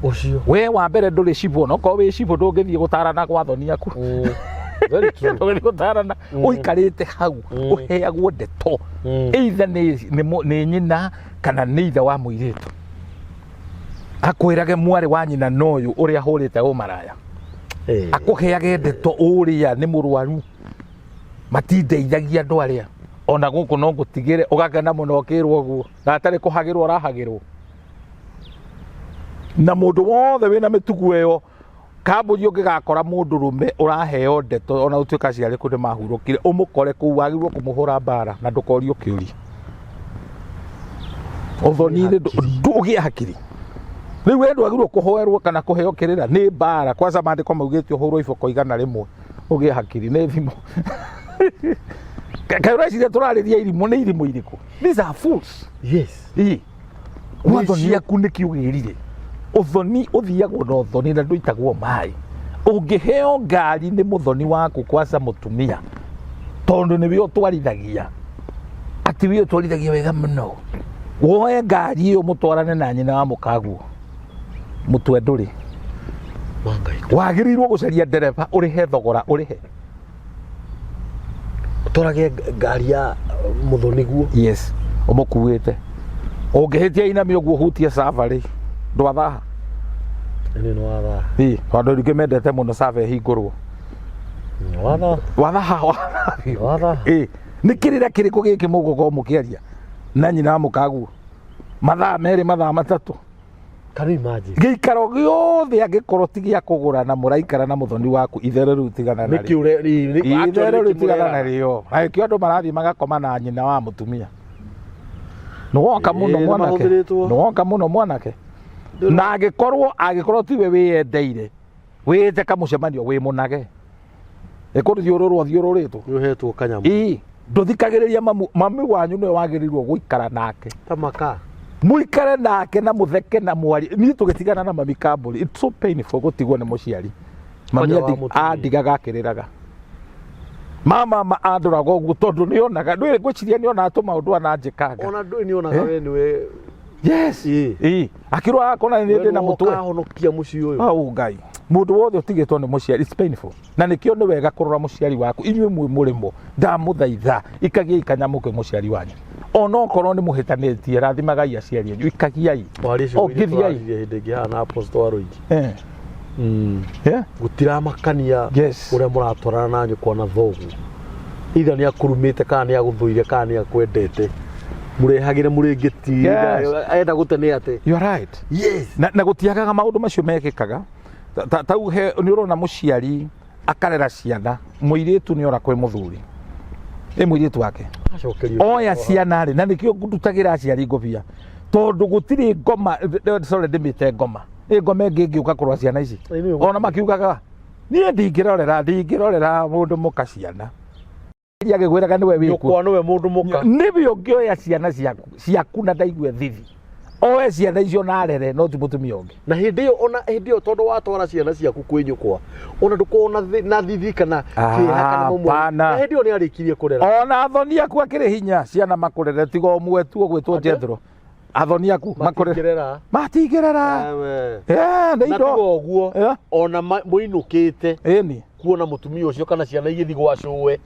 Ũcio. We wa mbere ndũrĩ cibũ, onokorwo wĩ cibũ ndũngĩthiĩ gũtarana gwa thoni aku. Very true. Ndũngĩthiĩ gũtarana ũikarĩte hau ũheagwo ndeto, either nĩ nyina kana nĩ ithe wa mũirĩtu, akwĩrage mwarĩ wa nyina na ũyũ ũrĩa ahũrĩte ũmaraya. Akũheage ndeto ũrĩa nĩ mũrwaru, matindeithagia andũ arĩa ona gũkũ no ngũtigĩre, ũgakena mũno ũkĩrwo ũguo na atarĩ kũhagĩrwo ũrahagĩrwo. Na mũndũ wothe wĩna mĩtugo ĩyo Kambũri ũngĩgakora mũndũrũme ũraheo ndeto ona ũtuĩka aciari kũ nĩ mahurũkire, ũmũkore kũu wagĩrĩirwo kũmũhũra mbara na ndũkorio kĩũria. Ũthoni-inĩ ndũgĩe hakiri. Rĩu we ndwagĩrĩirwo kũhoerwo kana kũheo kĩrĩra nĩ mbara. Kwanza maandĩko maugĩte ũhũrwo iboko 100 ũgĩe hakiri nĩ thimo. Kaĩ ũreciria tũrarĩria irimũ nĩ irimũ irĩkũ? These are fools. Yes. Ii. Wathoni aku nĩkĩ ũgĩrire? Ũthoni ũthiagwo na ũthoni na ndũitagwo maĩ. Ũngĩheo ngari nĩ mũthoni waku kwanza mũtumia tondũ nĩwe ũtwarithagia atĩ we ũtwarithagia wega mũno, woe ngari ĩyo mũtwarane na nyina wa mũkaguo mũtwe ndũrĩ. Wangai. Wagĩrĩirwo gũcaria ndereba ũrĩhe thogora ũrĩhe. Ũtwarage ngari ya mũthoni guo. Yes, ũmũkuĩte. Ũngĩhĩtia inamia ũguo ũhutie sava rĩ, ndwathaha. Nĩ nĩ wathaha. Ĩ, tondũ andũ aingĩ mendete mũno sava ĩhingũrwo. Wathaha. Wathaha, wathaha biũ. Wathaha. Ĩ, nĩ kĩrĩra kĩrĩkũ gĩkĩ mũgũkorwo mũkĩaria na nyina wa mũkaguo mathaa 2 mathaa 3? Can you imagine? Gĩikaro gĩothe angĩkorwo ti gĩa kũgũra na mũraikara na mũthoni waku, itherũ rĩu tigana Nĩkĩ narĩo. ũre Itherũ rĩu tigana narĩo. Na nĩkĩo andũ marathiĩ magakoma na nyina wa mũtumia. Nĩwoka mũno Ĩĩ, mwanake. nĩmahũthĩrĩtwo. Nĩwoka mũno mwanake. Na angĩkorwo tiwe wĩyendeire, wĩte kamũcemanio wĩ mũnage. Ĩkũthiũrũrwo thiũrũrĩtwo. Nĩ ũhetwo kanyamũ. Ĩĩ, ndũthikagĩrĩria mamu, mami wanyu nĩwe wagĩrĩirwo gũikara nake. Ta maka. Mũikare nake na mũtheke na mwarie. Niĩ tũgĩtigana na mami Kambũri, it's so painful gũtigwo nĩ mũciari. Mami Kwanja wa mũtumia. andigaga akĩrĩraga. Mama ma andoraga ũguo tondũ nĩonaga, ndũĩ ngwĩciria nĩonaga tũmaũndũ ananjĩkanga. Ona ndũĩ nĩonaga we nĩwe. Yes. Ĩĩ. Ĩĩ. Akĩrwara akona nĩ ndĩ na mũtwe. Ũkahonokia mũciĩ ũyũ. Au Ngai. Mũndũ wothe ũtigĩtwo nĩ mũciari, it's painful. Na nĩkĩo nĩ wega kũrora mũciari waku. Inyuĩ mwĩ mũrĩmo, ndamũthaitha, ikagiai kanyamũ kwĩ mũciari wanyu. Ona okorwo nĩ mũhĩtanĩtie, rathimagai aciari anyu, ikagiai. Waria ciugo iria Ongithiai. tũraririe hĩndĩ ĩngĩ haha na Apostle wa Rũigi. Gũtiramakania ũrĩa mũratwarana na nyũkwa na thoguo. Either nĩ akũrumĩte kana nĩ agũthũire kana nĩ akwendete. Mũrehagĩre mũrĩngĩti. Enda gũte nĩ atĩ. You are right. Yes. Na gũtiagaga maũndũ macio mekĩkaga. Tau he nĩ ũrona mũciari akarera ciana, mũirĩtu nĩ ora kwĩ mũthuri. Ĩ mũirĩtu wake. Acokerio. Oya ciana rĩ, na nĩkĩo ndutagĩra aciari ngobia. Tondũ gũtirĩ ngoma, sorry ndĩmĩte ngoma. Ĩ ngoma ĩngĩ ĩngĩũka kũrora ciana ici. Ona makiugaga niĩ ndingĩrorera mũndũ mũka ciana. Agĩkwĩraga nĩwe wĩkuo. Nyũkwa nĩwe mũndũ mũka. Nĩwe ũngĩoya ciana ciaku na ndaigue thithi. Oe ciana icio na arere, no ti mũtumia ũngĩ. Na hĩndĩ ĩyo, ona hĩndĩ ĩyo tondũ watwara ciana ciaku kwĩ nyũkwa, ona ndũkoragwo na thithi kana kĩeha kana mũmwe. Hapana. Na hĩndĩ ĩyo nĩ arĩkirie kũrera. Ona athoni aku akĩrĩ hinya ciana makũrere, tiga ũmwe tu ũgwĩtwo Ate? Jethro. Athoni aku makũrere. Matingĩrera. Matingĩrera. Ewe. Nĩ Na indo. tiga ũguo, ona mũinũkĩte Ĩni. kuona mũtumia ũcio kana ciana igĩthiĩ gwa cũwe.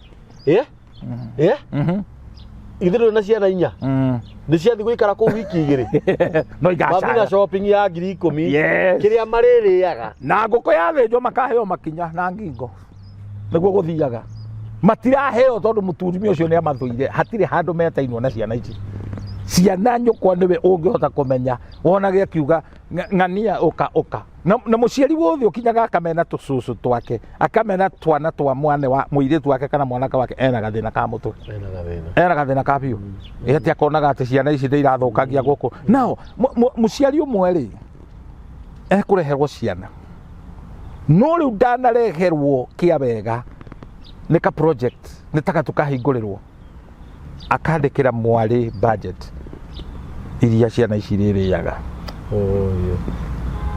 Ithuĩ ndũrĩ na ciana 4. Nĩ ciathiĩ gũikara kũu wiki 2. No Mathiĩ na igacaya. shopping ya ngiri ikũmi. Yes. Kĩrĩa marĩrĩaga. Na ngũkũ yathĩnjwo makaheo makinya na ngingo. Nĩguo gũthiaga. Matiraheo tondũ mũtumia ũcio nĩ amathũire. Hatirĩ handũ metainwo na ciana ici. Ciana nyũkwa nĩwe ũngĩhota kũmenya. Wonage akiuga ng'ania ũka ũka. Na mũciari wothe ũkinyaga akamena tũcũcũ twake, akamena twana twa mwana wa mũirĩtu wake kana mwanake wake ena gathĩna ka mũtwe. Ena gathĩna. Ena gathĩna ka biũ. Ĩ atĩ akonaga atĩ ciana ici nĩ irathũkangia gũkũ. Nao, mũciari ũmwe rĩ, ekũreherwo ciana. No rĩu ndanareherwo kĩa wega nĩ ka project, nĩ ta gatu kahingũrĩrwo. Akandĩkĩra mwarĩ budget iria ciana ici irĩrĩaga.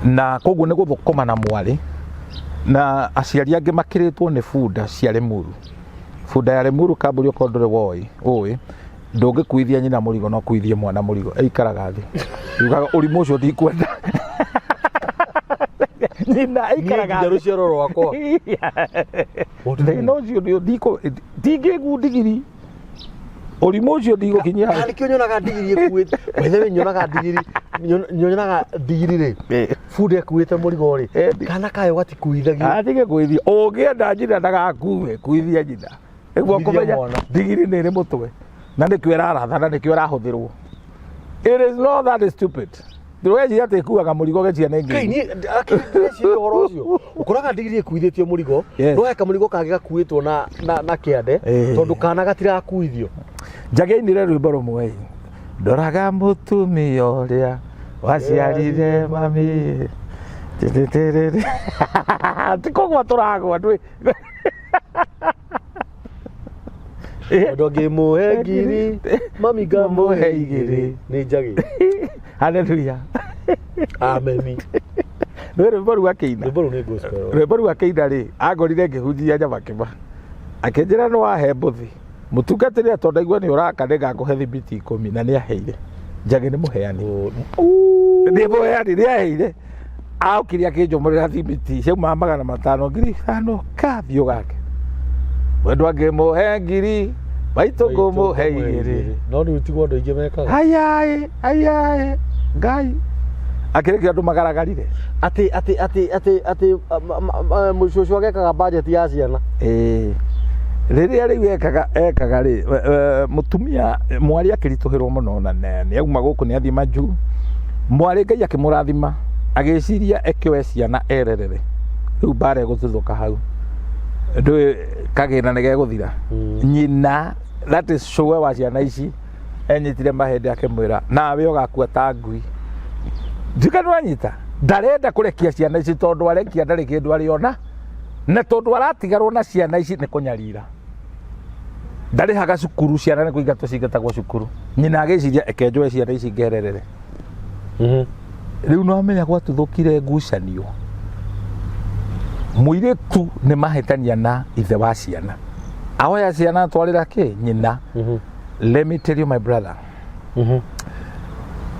Na koguo nĩ gũthũkũma na mwarĩ. Na aciari angĩ makĩrĩtwo nĩ bunda cia Limuru. Bunda ya Limuru kambũri okorwo ndũrĩ woĩ, ũĩ, ndũngĩkuithia nyina mũrigo no kuithie mwana mũrigo. Ĩikaraga thĩ. Yugaga ũrimũ ũcio ndikwenda. Nyina ĩikaraga Niĩ nginya thĩ. rũciaro rwakwa. Thĩna ũcio nĩ ndikũ, ndingĩngu ndigiri. Ũrimũ ũcio ndigũkinyia hau. Nĩkĩo nyonaga ndigiri ĩkuĩte. By the way, nyonaga ndigiri, nyonaga ndigiri rĩ. Bunda ĩkuĩte mũrigo rĩ. Kana kayo gatikuithagio. Atige kuithia. Ũngĩenda nyina ndagakue, kuithia nyina. Nĩguo Kuithia kũmenya mwana. ndigiri nĩ ĩrĩ mũtwe. Na nĩkĩo ĩraratha na nĩkĩo ĩrahũthĩrwo. It is not that stupid. Ndũreciria atĩ ĩkuaga mũrigo gĩcia nĩ Ngai ngiri. niĩ akĩreciria ũhoro ũcio ũkoraga ndigiri ĩkuithĩtio mũrigo. No he kamũrigo kangĩ gakuĩtwo na kĩande tondũ kana gatirakuithio. Njagĩ ainire rwĩmbo rũmwe ĩ, ndoraga mũtumia ũrĩa waciarire mami. Tĩtĩtĩrĩrĩ. Ti kũgwa tũragwa ndwĩ. Tondũ ngĩmũhe ngiri mami ngamũhe igĩrĩ nĩ njagĩ. Haleluya. Ameni. Nĩ rwĩmbo rũu akĩina. Rwĩmbo rũu nĩ gospel. Rwĩmbo rũu akĩina rĩ, angorire ngĩhunjia nyamakĩma. Akĩnjĩra nĩ wahe mbũthi. Mũtungatĩri tondũ ndaigua nĩ ũraka nĩ ngakũhe thibiti 10 na nĩ aheire. Njagĩ nĩ mũheani. Nĩ mũheani nĩ aheire. Aokire akĩnjomorera thibiti ciaumaga 500 5,000 kathiũ gake. Mwendwa ngĩmũhe ngiri maitũ ngũmũhe igĩrĩ. No rĩu tiguo andũ aingĩ mekaga. Ayaĩ ayaĩ Ngai. Akĩrĩkia andũ magaragarire. Atĩ atĩ atĩ atĩ atĩ mũcũcũ agekaga budget ya ciana. Ĩĩ. Rĩrĩa rĩu ekaga rĩ, mũtumia mwarĩ akĩritũhĩrwo mũno na nĩ auma gũkũ nĩ athiĩ majuu. Mwarĩ Ngai akĩmũrathima agĩciria ekĩoe ciana ererere. Rĩu mbara ĩgũtuthũka hau. Ndũĩ kagĩna nĩ gegũthira. Nyina that is cũwe wa ciana ici enyitire mahĩndĩ akĩmwĩra nawe ũgakua ta ngui. Nduĩka nĩwanyita ndarenda kũrekia ciana ici tondũ arekia ndarĩ kĩndũ arĩona na tondũ aratigarwo na ciana ici nĩ kũnyarira. Ndarĩhaga cukuru ciana nĩ kũingatwo cingatagwo cukuru. Nyina agĩciria eke njoe ciana ici ngererere. Rĩu no amenya gwatuthũkire ngucanio. Mũirĩtu nĩ mahĩtania na ithe wa ciana. Aoya ciana atwarĩra kĩ nyina. Let me tell you my brother.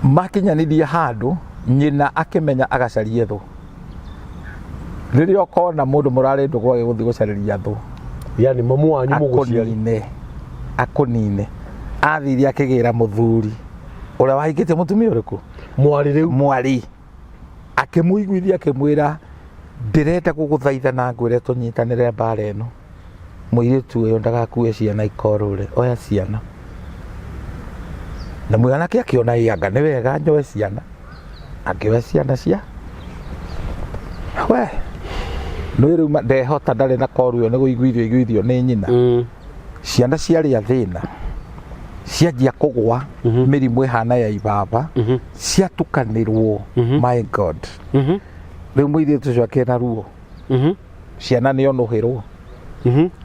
Makinyanirie handũ nyina akĩmenya agacarie thũ. Rĩrĩa ũkona mũndũ mũrarĩ ndũgũ agĩgũthiĩ gũcarĩria thũ. Yani mamu wanyu mũgũciari. Akũnine. Akũnine. Athire akĩgĩra mũthuri ũrĩa wahikĩtie mũtumia ũrĩkũ? Mwarĩ rĩu. Mwarĩ. Akĩmũiguithia akĩmwĩra ndĩrenda gũgũthaitha na ngwĩre tũnyitanĩre mbara ĩno. Mũirĩtu ũyũ ndagakue ciana ikorũre, oya ciana. Na mwanake akĩona ĩ anga nĩ wega njoe ciana. Akĩoya ciana cia we nĩ rĩu ndehota ndarĩ na koru ĩyo nĩ kũiguithio iguithio nĩ nyina. Ciana ciarĩa thĩna cianjia kũgwa mĩrimũ ĩhana ya ibaba ciatukanĩrwo. My God. Rĩu mũirĩtu ũcio akĩna ruo. Ciana nĩ onũhĩrwo.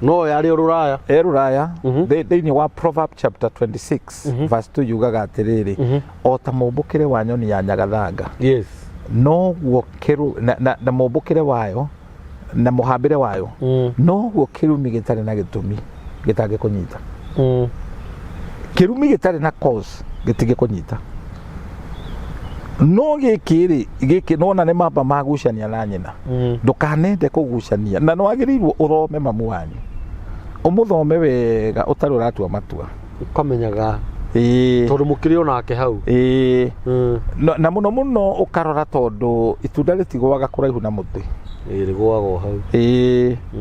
No yarĩ o rũraya. E rũraya. Thĩinĩ wa Proverb chapter 26 verse 2 yugaga atĩrĩrĩ, o ta mũmbũkĩre wa nyoni ya nyagathanga. Noguo kĩru na mũmbũkĩre wayo na mũhambĩre wayo noguo kĩrumi gĩtarĩ na gĩtũmi gĩtangĩkũnyita. Kĩrumi gĩtarĩ na cause gĩtingĩkũnyita. No gĩkĩ rĩ, gĩkĩ nona nĩ mamba magucania na nyina. Ndũkanende kũgucania na nĩwagĩrĩirwo ũthome mamu wanyu. Ũmũthome wega ũtarĩ ũratua matua. Ũkamenyaga. Tondũ mũkĩrĩ onake hau. Na mũno mũno ũkarora tondũ itunda rĩtigũaga kũraihu na mũtĩ. Rĩgũaga o hau.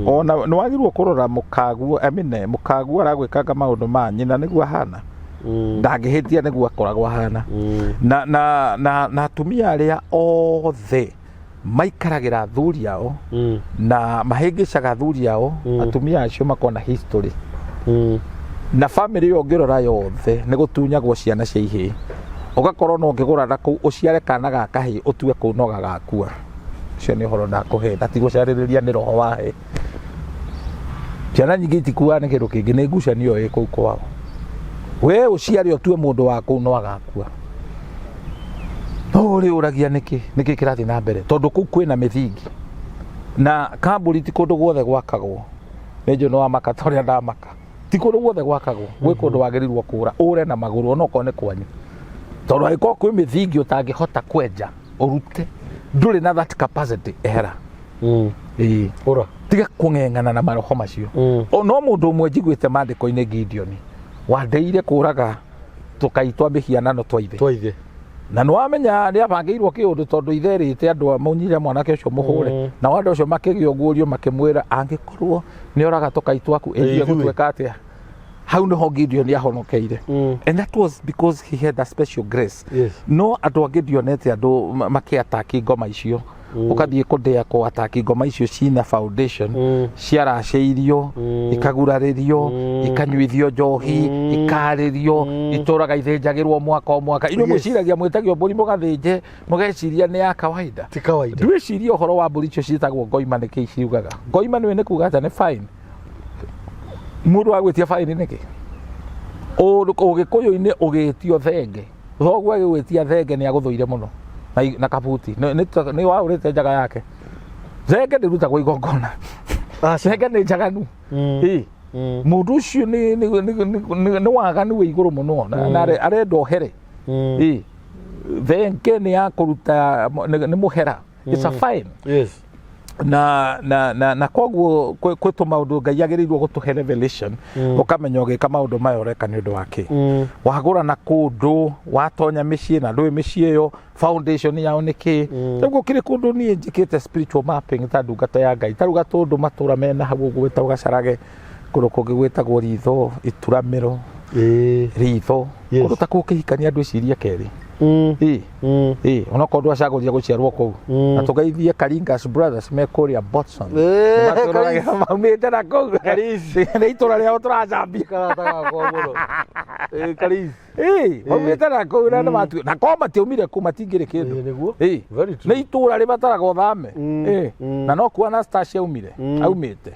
Ona nĩwagĩrĩirwo kũrora mũkaguo, I mean, mũkaguo aragwĩkanga maũndũ ma nyina nĩguo ahana. Ndangĩhĩtia nĩguo akoragwo ahana. Na atumia arĩa othe maikaragĩra athuri ao na mahĩngĩcaga athuri ao, atumia acio makoragwo na history. Na family ĩyo ũngĩrora yothe nĩ gũtunyagwo ciana cia ihĩĩ. Ũgakorwo no ũngĩgũra na kũu ũciare kana ga kahĩĩ ũtue kũu no gagakua. Ũcio nĩ ũhoro ndakũhe na ti gũcarĩrĩria nĩ roho wahe. Ciana nyingĩ itikuaga nĩ kĩndũ kĩngĩ nĩ ngucanio ĩ kũu kwao. We ũciare ũtue mũndũ wa kũu no agakua. No ũrĩ ũragia nĩkĩ nĩkĩ kĩrathiĩ na mbere tondũ kũu kwĩna mĩthingi. Na kamburi ti kũndũ guothe gwakagwo. Nĩ njũĩ nĩ wamaka ta ũrĩa ndamaka. Ti kũndũ guothe gwakagwo, gwĩ kũndũ wagĩrĩirwo kũra ũre na magũrũ onokorwo nĩ kwanyu. Tondũ angĩkorwo kwĩ mĩthingi ũtangĩhota kwenja ũrute, ndũrĩ na that capacity, ehera. Ũra. Tiga kũng'eng'ana na maroho macio. No mũndũ ũmwe njiguĩte maandĩko-inĩ Gideon wandeire kũraga tũkai twa mĩhianano twa ithe. Twa ithe. Na nĩ wamenya nĩ abangĩirwo kĩũndũ tondũ ithe erĩte andũ amũnyire mwanake ũcio mũhũre. Na andũ acio makĩgĩa ũguũrio makĩmwĩra angĩkorwo nĩ oraga tũkai twaku ĩthiĩ Ithuĩ. gũtuĩka atĩa. Hau nĩho Gideon ahonokeire. And that was because he had a special grace. No andũ angĩ ndionete andũ makĩataki ngoma icio. Ũgathiĩ kũndĩa kũataki ngoma icio cina foundation, ciaracĩirio, ikagurarĩrio, ikanyuithio njohi, ikarĩrio, itũraga ithĩnjagĩrwo mwaka o mwaka. Inyuĩ mwĩciragia mwĩtagio mbũri mũgathĩnje, mũgeciria nĩ ya kawaida. Ti kawaida. Ndwĩcirie ũhoro wa mbũri icio ciĩtagwo ngoima nĩkĩ ciugaga ngoima nĩwe nĩ kuga atĩa? Nĩ fine. Mũndũ agwĩtia fine nĩkĩ? Ũgĩkũyũ-inĩ ũgĩtio thenge, thoguo agĩgwĩtia thenge nĩ agũthũire mũno na kabuti nĩ waũrĩte njaga yake. Thenge ndĩrutagwo igongona. Aca. Thenge nĩ njaganu. Ĩ. Mũndũ ũcio nĩ waganu wĩ igũrũ mũno na arenda ohere. Ĩ. Thenge nĩ ya kũruta, nĩ mũhera. It's a fine. Na koguo kwĩ tũmaũndũ Ngai agĩrĩirwo gũtũhe revelation, ũkamenya ũgĩka maũndũ maya ũreka nĩ ũndũ wa kĩ. Wagũra na kũndũ, watonya mĩciĩ na ndũĩ mĩciĩ ĩyo foundation yao nĩ kĩ. Rĩu gũkĩrĩ kũndũ niĩ njĩkĩte spiritual mapping ta ndungata ya Ngai, ta rĩu gatũndũ matũra mena hau ũguo wĩtagwo Gacarage, kũndũ kũngĩ gwĩtagwo Ritho, Ituramĩro. Ritho. Kũndũ ta kũu ũkĩhikania andũ ecirie kerĩ. Ĩ. Ĩ, onokorwo ndwacagũrire gũciarwo kũu. Na tũgeithie Karingas Brothers me kũrĩa Boston. Matũroragĩra maumĩte na kũu. Karisi. Nĩ itũra rĩao tũracambia. Karata gakwa mũno. Karisi. Ĩ, maumĩte na kũu na nĩmatu na korwo matiaumire kũu matingĩrĩ kĩndũ. Ĩ, nĩguo. Ĩ. Very true. Nĩ itũra rĩbataraga ũthame. Ĩ. Na no kuo Anastasia aumire. Aumĩte.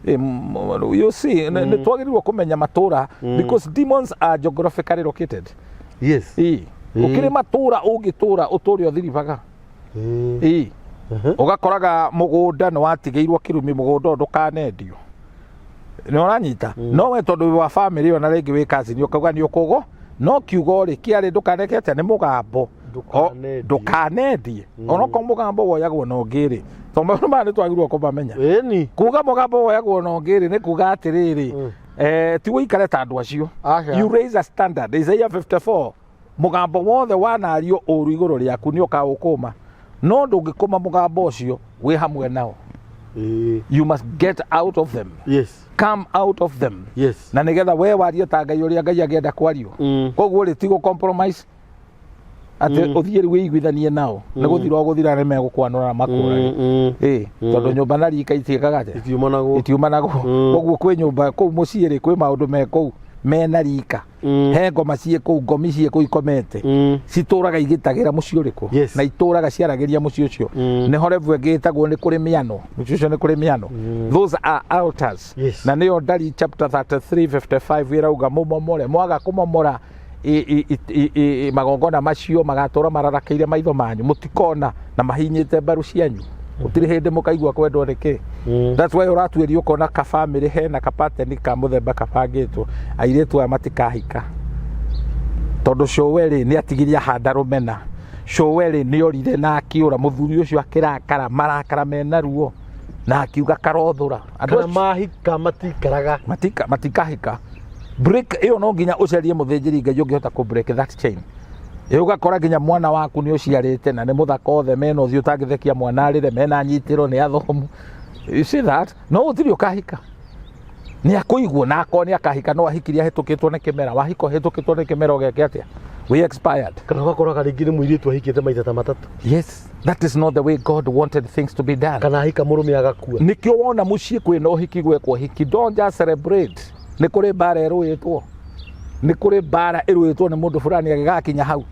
Ĩ, you see, nĩ twagĩrĩirwo kũmenya matũra because demons are geographically located. Ĩ. Gũkĩrĩ matũra ũngĩtũra ũtũre ũthiribaga. Ĩ. Ũgakoraga mũgũnda nĩ watigĩirwo kĩrumi, mũgũnda ũyũ ndũkanendio. Nĩ ũranyita? No we tondũ wĩ wa family ĩyo na rĩngĩ wĩ cousin ũkauga nĩ ũkũgũ, no kiugo rĩ kĩarĩ ndũkaneke atĩa? Nĩ mũgambo. Ndũkanendie. Ndũkanendie. Onokorwo mũgambo woyagwo na ũngĩ rĩ, tondũ maũndũ maya nĩ twagĩrĩirwo kũmamenya. Ĩni. Kuga mũgambo woyagwo na ũngĩ rĩ, nĩ kuga atĩrĩrĩ, ti ũikare ta andũ acio. Aca. You raise a standard. Isaiah 54, mũgambo wothe wanario ũru igũrũ rĩaku nĩ ũkaũkũma, no ndũngĩkũma mũgambo ũcio wĩ hamwe nao. You must get out of them. Come out of them. Na nĩgetha we warie ta Ngai ũrĩa Ngai angĩenda kwario. Koguo rĩ, ti gũ compromise atĩ ũthiĩ rĩu wĩiguithanie nao, nĩ gũthira ũgũthira, nĩ megũkwanũra na makũrage. Ĩ, tondũ nyũmba na rika itiĩkaga atĩa? Itiumanagwo. Itiumanagwo. Koguo kwĩ nyũmba kũu mũciĩ rĩ, kwĩ maũndũ me kũu mena rika. He ngoma ciĩ kũu, ngomi ciĩ kũu ikomete, citũraga igĩtagĩra mũciĩ ũrĩkũ. Na itũraga ciaragĩria mũciĩ ũcio. Nĩho revu ĩngĩ ĩtagwo nĩ kũrĩ mĩano, mũciĩ ũcio nĩ kũrĩ mĩano. Those are altars. Na nĩyo Ndari chapter 33 55 ĩrauga mũmomore, mwaga kũmomora magongona macio magatũra mararakĩire maitho manyu, mũtikona na mahinyĩte mbaru cianyu, gũtirĩ hĩndĩ mũkaigua kwendwo nĩ kĩ. That's why ũratuĩria ũkona ka family hena ka pattern ka mũthemba kabangĩtwo, airĩtu aya matikahika tondũ cũwe rĩ nĩ atigirie ahanda rũmena, cũwe rĩ nĩ orire na akĩũra, mũthuri ũcio akĩrakara marakara mena ruo na akiuga karothũra. Andũ Kana acio mahika matikaraga. Matikahika. Break ĩyo no nginya ũcarie mũthĩnjĩri Ngai ũngĩhota kũ break that chain. Ĩ, ũgakora nginya mwana waku nĩ ũciarĩte na nĩ mũthaka, othe mena ũthiũ ũtangĩthekia mwana arĩre, mena nyitĩro, nĩ athomu, you see that? No gũtirĩ ũkahika, nĩ akũigwo na akorwo nĩ akahika, no ahikirie ahĩtũkĩtwo nĩ kĩmera. Wahika ũhĩtũkĩtwo nĩ kĩmera ũgeke atĩa? We expired. Kana ũgakoraga rĩngĩ nĩ mũirĩtu ahikĩte maita ta matatũ. Yes, that is not the way God wanted things to be done. Kana ahika mũrũme agakua. Nĩkĩo wona mũciĩ kwĩna ũhiki, gwekwo ũhiki, don't just celebrate. Nĩ kũrĩ mbara ĩrũĩtwo, nĩ kũrĩ mbara ĩrũĩtwo nĩ mũndũ fulani agĩgakinya hau,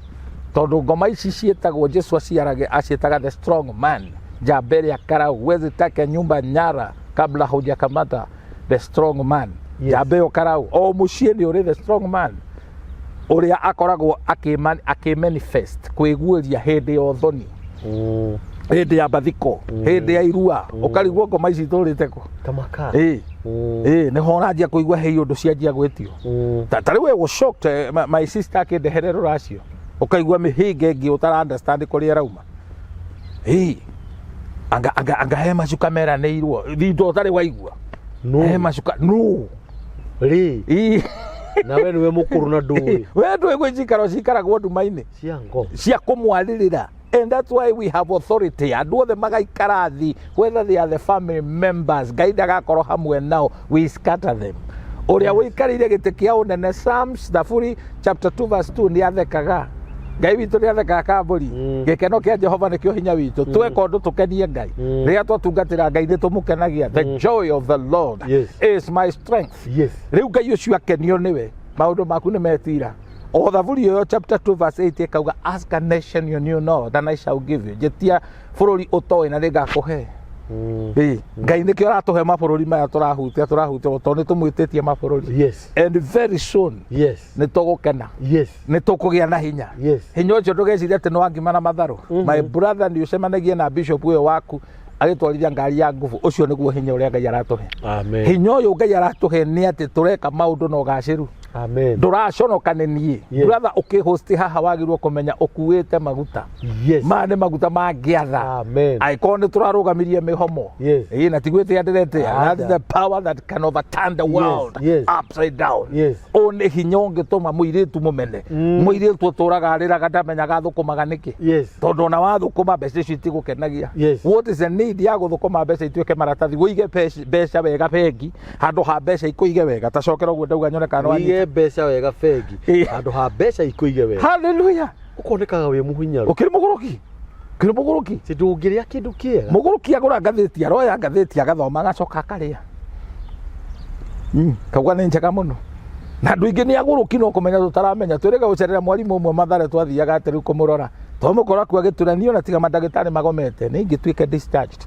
tondũ ngoma ici ciĩtagwo Jesu aciarage aciĩtaga the strong man, njamba ĩrĩa karau. Huwezi take nyumba nyara kabla hujakamata the strong man. Njamba ĩyo karau, o mũciĩ nĩ ũrĩ the strong man ũrĩa akoragwo akĩmanifest kwĩguũria hĩndĩ ya ũthoni, hĩndĩ ya mathiko, hĩndĩ ya irua, ũkarigwo ngoma ici itũrĩte kũ. Tamaka. Ĩ. Ĩ, nĩho ũranjia kũigua hei ũndũ cianjia gwĩtio. Ta rĩu we was shocked, my sister akĩndehere rũracio, ũkaigua mĩhĩnga ĩngĩ ũtara understand kũrĩa ĩrauma. Ĩ, anga he macuka meranĩirwo indo ũtarĩ waigua. No. He macuka no. Rĩ. Ĩ. Na we nĩwe mũkũrũ na ndũĩ. We ndũĩ gwĩ cikaro cikaragwo nduma-inĩ cia ngoma cia kũmwarĩrĩra. And that's why we have authority. Andũ othe magaikara thi, whether they are the family members, Ngai ndagakorwo hamwe nao, we scatter them. Ũrĩa ũikarĩire gĩtĩ kĩa ũnene, Psalms, Thaburi chapter 2 verse 2, nĩ athekaga. Ngai witũ nĩ athekaga kambũri. Gĩkeno kĩa Jehova nĩkĩo hinya witũ. Tweka ũndũ tũkenie Ngai. Rĩrĩa twatungatĩra Ngai nĩ tũmũkenagia. The joy of the Lord is my strength. Rĩu Ngai ũcio akenio nĩwe, maũndũ maku nĩ metira. O Thaburi ĩyo chapter 2 verse 8 ĩkauga, ask a nation you knew not and I shall give you. Njĩtia bũrũri ũtoĩ na nĩngakũhe. Ĩĩ, Ngai nĩkĩo aratũhe mabũrũri maya tũrahutia tũrahutia tondũ nĩ tũmwĩtĩtie mabũrũri. And very soon nĩ tũgũkena. Nĩ tũkũgĩa na hinya. Hinya ũcio ndũgecirie atĩ nĩ wa ngima na matharũ. My brother, nĩ ũcemanagie na bishop ũyũ waku agĩtwarithia ngari ya nguvu. Ũcio nĩguo hinya ũrĩa Ngai aratũhe. Amen. Hinya ũyũ Ngai aratũhe nĩ atĩ tũreka maũndũ na ũgacĩru. Amen. Ndũraconoka nĩ niĩ. Brother, ũkĩhosti haha wagĩrĩirwo kũmenya ũkuĩte maguta. Maya nĩ maguta mangĩatha. Amen. Angĩkorwo nĩ tũrarũgamirie mĩhomo. Ĩĩ, na tigwĩtĩa ndĩretĩa. That's the power that can overturn the world upside down. Ũyũ nĩ hinya ũngĩtũma mũirĩtu mũmene. Mũirĩtu ũtũraga arĩraga ndamenyaga athũkũmaga nĩkĩ. Tondũ ona wathũkũma mbeca icio itigũkenagia. What is the need ya gũthũkũma mbeca ituĩke maratathi? Ũige mbeca wega bengi handũ ha mbeca ikũige wega. Ta cokera ũguo ndauga nyone kana nĩwanyita. Ũige mbeca wega bengi handũ ha mbeca ikũige wega. Hallelujah. Ũkonekaga wĩ mũhinyaru. Ũkĩrĩ mũgũrũki. Ũkĩrĩ mũgũrũki. Ti ndũngĩrĩa kĩndũ kĩega. Mũgũrũki agũra ngathĩti, aroya ngathĩti agathoma agacoka akarĩa. Kauga nĩ njega mũno. Na andũ aingĩ nĩ agũrũki no kũmenya tũtaramenya. Twĩrĩga gũcerera mwarimũ ũmwe Mathare, twathiaga atĩ rĩu kũmũrora. Twamũkora kuo agĩtura niĩ ona tiga mandagĩtarĩ magomete, nĩ ingĩtuĩke discharged.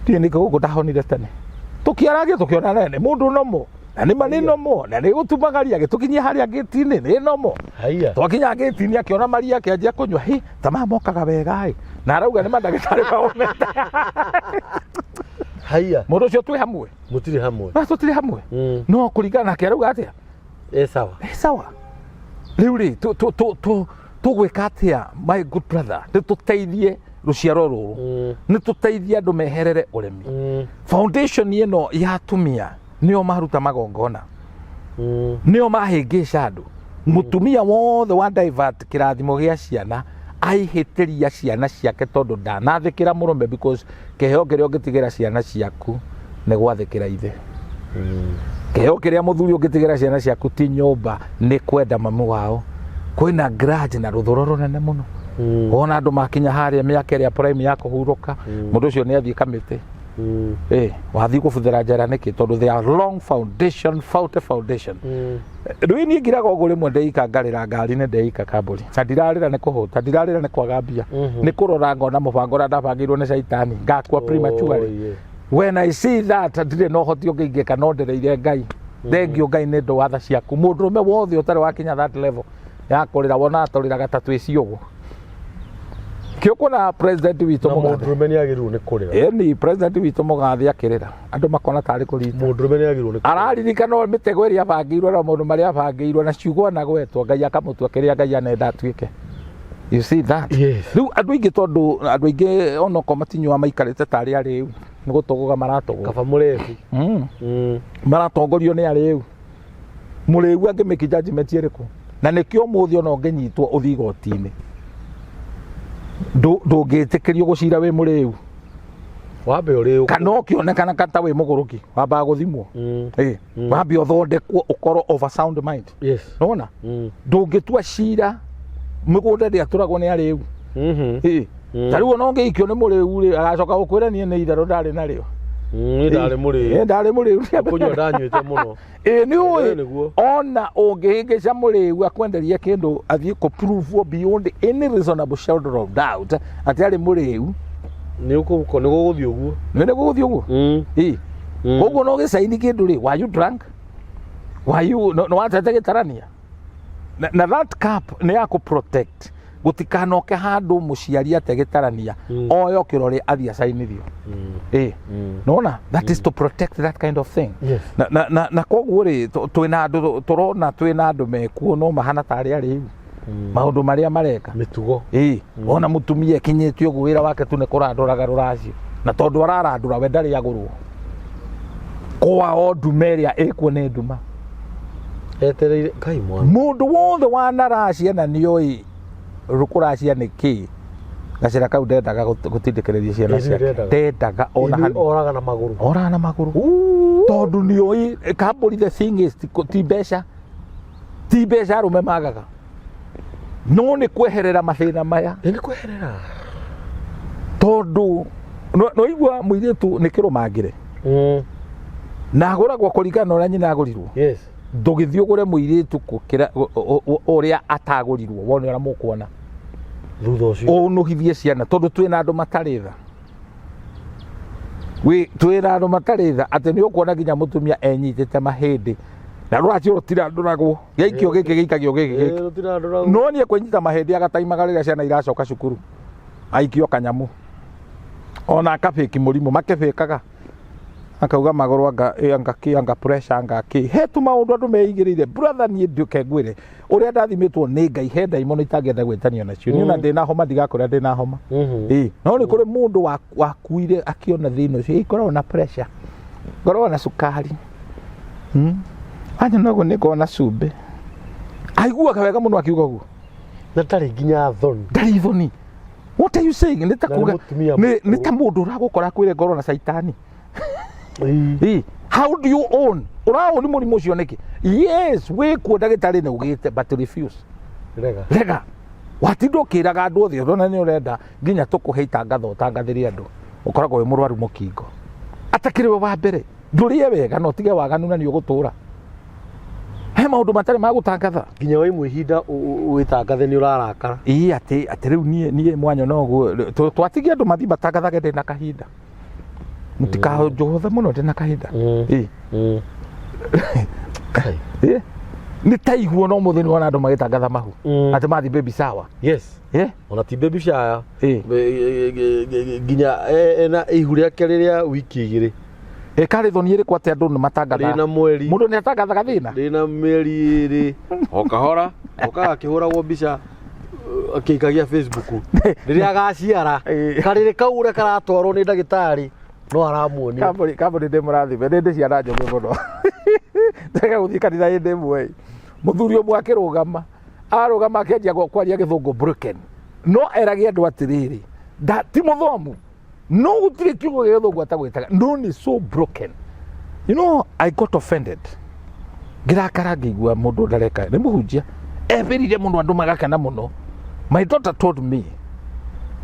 Ndiũĩ nĩkĩ gũkũ ndahonire tene. Tũkĩaragia tũkĩona nene mũndũ nomo. Na nĩ ma nĩ nomo, na nĩ gũtumagaria agĩtũkinyia harĩa gĩti-inĩ nĩ nomo. Haiya. Twakinya gĩti-inĩ akĩona maria akĩanjia kũnyua, hi ta maya mokaga wega ĩ. Na arauga nĩ mandagĩtarĩ magomete. Haiya. Mũndũ ũcio twĩ hamwe. Mũtirĩ hamwe. Na tũtirĩ hamwe. No kũringana nake arauga atĩa? Sawa. Sawa. Rĩu rĩ, tũgwĩka atĩa my good brother? Nĩ tũteithie rũciaro rũrũ. Nĩ tũteithie andũ meherere ũremi. Foundation ĩno ya atumia nĩo maruta magongona. Nĩo mahĩngĩca andũ. Mũtumia wothe wa divert kĩrathimo gĩa ciana aihĩtĩria ciana ciake tondũ ndanathĩkĩra mũrũme, because kĩheo kĩrĩa ũngĩtigĩra ciana ciaku nĩ gwathĩkĩra ithe. Kĩheo kĩrĩa mũthuri ũngĩtigĩra ciana ciaku ti nyũmba, nĩ kwenda mamu wao. Kwĩna grudge na rũthũro rũnene mũno. Wona andũ makinya harĩa mĩaka ĩrĩa prime ya kũhurũka, mũndũ ũcio nĩ athiĩ kamĩtĩ. Wathiĩ kũbuthĩra njera nĩkĩ? Tondũ they are wrong foundation, faulty foundation. Rĩu niĩ ngiraga ũguo rĩmwe ndeika ngarĩra ngari-inĩ, ndeika kambũri. Na ndirarĩra nĩ kũhũta, ndirarĩra nĩ kwaga mbia. Nĩ kũrora ngona mũbango ũrĩa ndabangĩirwo nĩ caitani, ngakua prematurely. When I see that ndirĩ na ũhoti ũngĩ ingĩka no ndereire Ngai. Thengiũ Ngai nĩ ũndũ wa tha ciaku. Mũndũrũme wothe ũtarĩ wakinya that level ya kũrĩra wonaga tũrĩraga ta twĩ ciũgũ. Kĩo kuona president witũ Na Mũgathe. mũndũrũme nĩ agĩrĩirwo nĩ kũrĩra. Ĩni president witũ Mũgathe akĩrĩra andũ makona tarĩ kũrita. Mũndũrũme nĩ agĩrĩirwo nĩ kũrĩra. Araririkana mĩtego ĩrĩa abangĩirwo na maũndũ marĩa abangĩirwo na ciugo anagwetwo Ngai akamũtua kĩrĩa Ngai anenda atuĩke. You see that? Rĩu andũ aingĩ tondũ andũ aingĩ onokorwo matinyuaga maikarĩte tarĩ arĩu nĩ gũtũgũga maratũgũga. Kaba mũrebi. Maratongorio nĩ arĩu. Mũrĩu angĩmĩki judgment ĩrĩkũ? Na nĩkĩo ũmũthĩ ona ũngĩnyitwo ũthiĩ igoti-inĩ ndũngĩtĩkĩrio gũcira wĩ mũrĩu. Wambe ũrĩu. Kana ũkĩonekana ta wĩ mũgũrũki wambaga gũthimwo. Wambe ũthondekwo ũkorwo of a sound mind. Nĩwona? Ndũngĩtua cira mĩgũnda ndĩatũragwo nĩ arĩu. Ta rĩu ona ũngĩikio nĩ mũrĩu rĩ, agacoka gũkwĩra niĩ nĩ itherũ ndarĩ narĩo. Niĩ ndarĩ mũrĩu. Ndarĩ mũrĩu. Kũnyua ndanyuĩte mũno. Nĩ ũĩ, Nĩguo. ona ũngĩhĩngĩca mũrĩu akwenderie kĩndũ athiĩ kũ prove beyond any reasonable shadow of doubt atĩ arĩ mũrĩu. Nĩ gũgũthiĩ ũguo. Nĩ gũgũthiĩ ũguo. Koguo no gĩcaini kĩndũ rĩ, were you drunk? Were you no watete gĩtarania? Na that cup nĩ ya kũ protect gũtikanoke handũ mũciari ate gĩtarania oyo kĩrore athiĩ acainithio. Nona that is to protect that kind of thing. Na koguo rĩ, twĩna andũ tũrona twĩna andũ mekuo no mahana tarĩ arĩu. Maũndũ marĩa mareka. Mĩtugo. Ona mũtumia ekinyĩtie ũguo wĩra wake tu nĩ kũrandũraga rũracio. Na tondũ ararandũra we ndarĩ agũrwo. Kwao nduma ĩrĩa ĩkuo nĩ nduma. Etereire Ngai mwana. Mũndũ wothe wanaracia na nĩoĩ kũracia nĩ kĩ. Gacĩra kau ndendaga gũtindĩkĩrĩria ciana Ĩĩ, ciake. ndendaga. Ndendaga ona Ĩĩ, hanini. Oraga na magũrũ. Oraga na magũrũ. Tondũ nĩ ũĩ kambũri, the thing is ti mbeca, ti mbeca arũme magaga, no nĩ kweherera mathĩna maya. Nĩ kweherera. Tondũ no igua mũirĩtu nĩ kĩrũmangĩre na agũragwo kũringana na ũrĩa nyina agũrirwo. Ndũgĩthiĩ ũgũre mũirĩtu gũkĩra ũrĩa atagũrirwo, wone ũrĩa mũkuona thutha ũcio. Ũnũhithie ciana, tondũ twĩna andũ matarĩ tha. Twĩna andũ matarĩ tha atĩ nĩ ũkuona nginya mũtumia enyitĩte mahĩndĩ na rũracio rũtirandũragwo, gĩaikio gĩkĩ gĩikagio gĩkĩ gĩkĩ. Rũtirandũragwo. No niĩ kwĩnyita mahĩndĩ agataimaga rĩrĩa ciana iracoka cukuru, aikio kanyamũ ona akabĩki mũrimũ makĩbĩkaga, akauga magũrũ anga ĩ, anga kĩ, anga pressure, anga kĩ, he tu maũndũ andũ meigĩrĩire. Brother, niĩ ndũke ngwĩre ũrĩa ndathimĩtwo nĩ Ngai, he ndaimono itangĩenda gwĩtanio nacio niĩ. Ona ndĩna homa, ndigakwĩra ndĩna homa. Ĩ, no nĩ kũrĩ mũndũ wakuire akĩona thĩna ũcio. Ĩ, ngoragwo na pressure, ngoragwo na cukari. Anya noguo nĩ ngoragwo na cumbĩ, aiguaga wega mũno akiuga ũguo. Na ndarĩ nginya thoni. Ndarĩ thoni. What are you saying? Nĩ ta Na nĩ kuga mũtumia nĩ mũkũrũ. Ta mũndũ ũragũkora kwĩre ngorwo na caitani. Ĩĩ. Ĩ, how do you own, ũraũni mũrimũ ũcio nĩkĩ? Yes, wĩkuo, ndagĩtarĩ nĩ ugĩte, but refuse. Rega. Rega, watinda ũkĩraga andũ othe ũrona nĩ ũrenda nginya tũkũhe itangatho, ũtangathĩre andũ ũkoragwo wĩ mũrwaru mũkingo, atakĩrĩ we wa mbere. Ndũrĩe wega na ũtige waganu na nĩ ũgũtũra. He maũndũ matarĩ ma gũtangatha. Nginya waimwo ihinda wĩtangathe nĩ ũrarakara. Ĩĩ, atĩ rĩu niĩ mwanya no ũguo twatigie andũ mathiĩ matangathage. Ndĩ na kahinda, mũtikanjũhũthe mũno, ndĩ na kahinda. Ĩĩ. Kai. Ĩĩ. Nĩ ta iguo no mũthĩ nĩwona andũ magĩtangatha mahu atĩ mathiĩ baby shower. Yes. Ĩ? Ona ti baby shower. Ĩ. Nginya ena ihu rĩake rĩrĩa wiki 2. Ĩ, karĩ thoni ĩrĩkũ atĩ andũ nĩ matangathaga? Rĩna mweri. Mũndũ nĩ atangathaga thĩna. Rĩna mĩeri 2, o kahora okaga akĩhũragwo mbica, akĩikagia Facebook rĩrĩa agaciara. Ĩ. Karĩrĩ kau ũrĩa karatwarwo nĩ ndagĩtarĩ no aramuonia. Kambuni ndĩ mũrathime, nĩ ndĩ ciana njũgĩ mũno. Ndega gũthiĩ kanitha hĩndĩ ĩmwe ĩ, mũthuri ũmwe akĩrũgama, arũgama akĩanjia kwaria gĩthũngũ broken, no eragie andũ atĩrĩrĩ, ti mũthomu, no gũtirĩ kiugo gĩa gĩthũngũ atagwĩtaga, no nĩ so broken. You know, I got offended, ngĩrakara, ngĩigua mũndũ ndareka nĩ mũhunjia ebĩrire mũno, andũ magakena mũno. My daughter told me,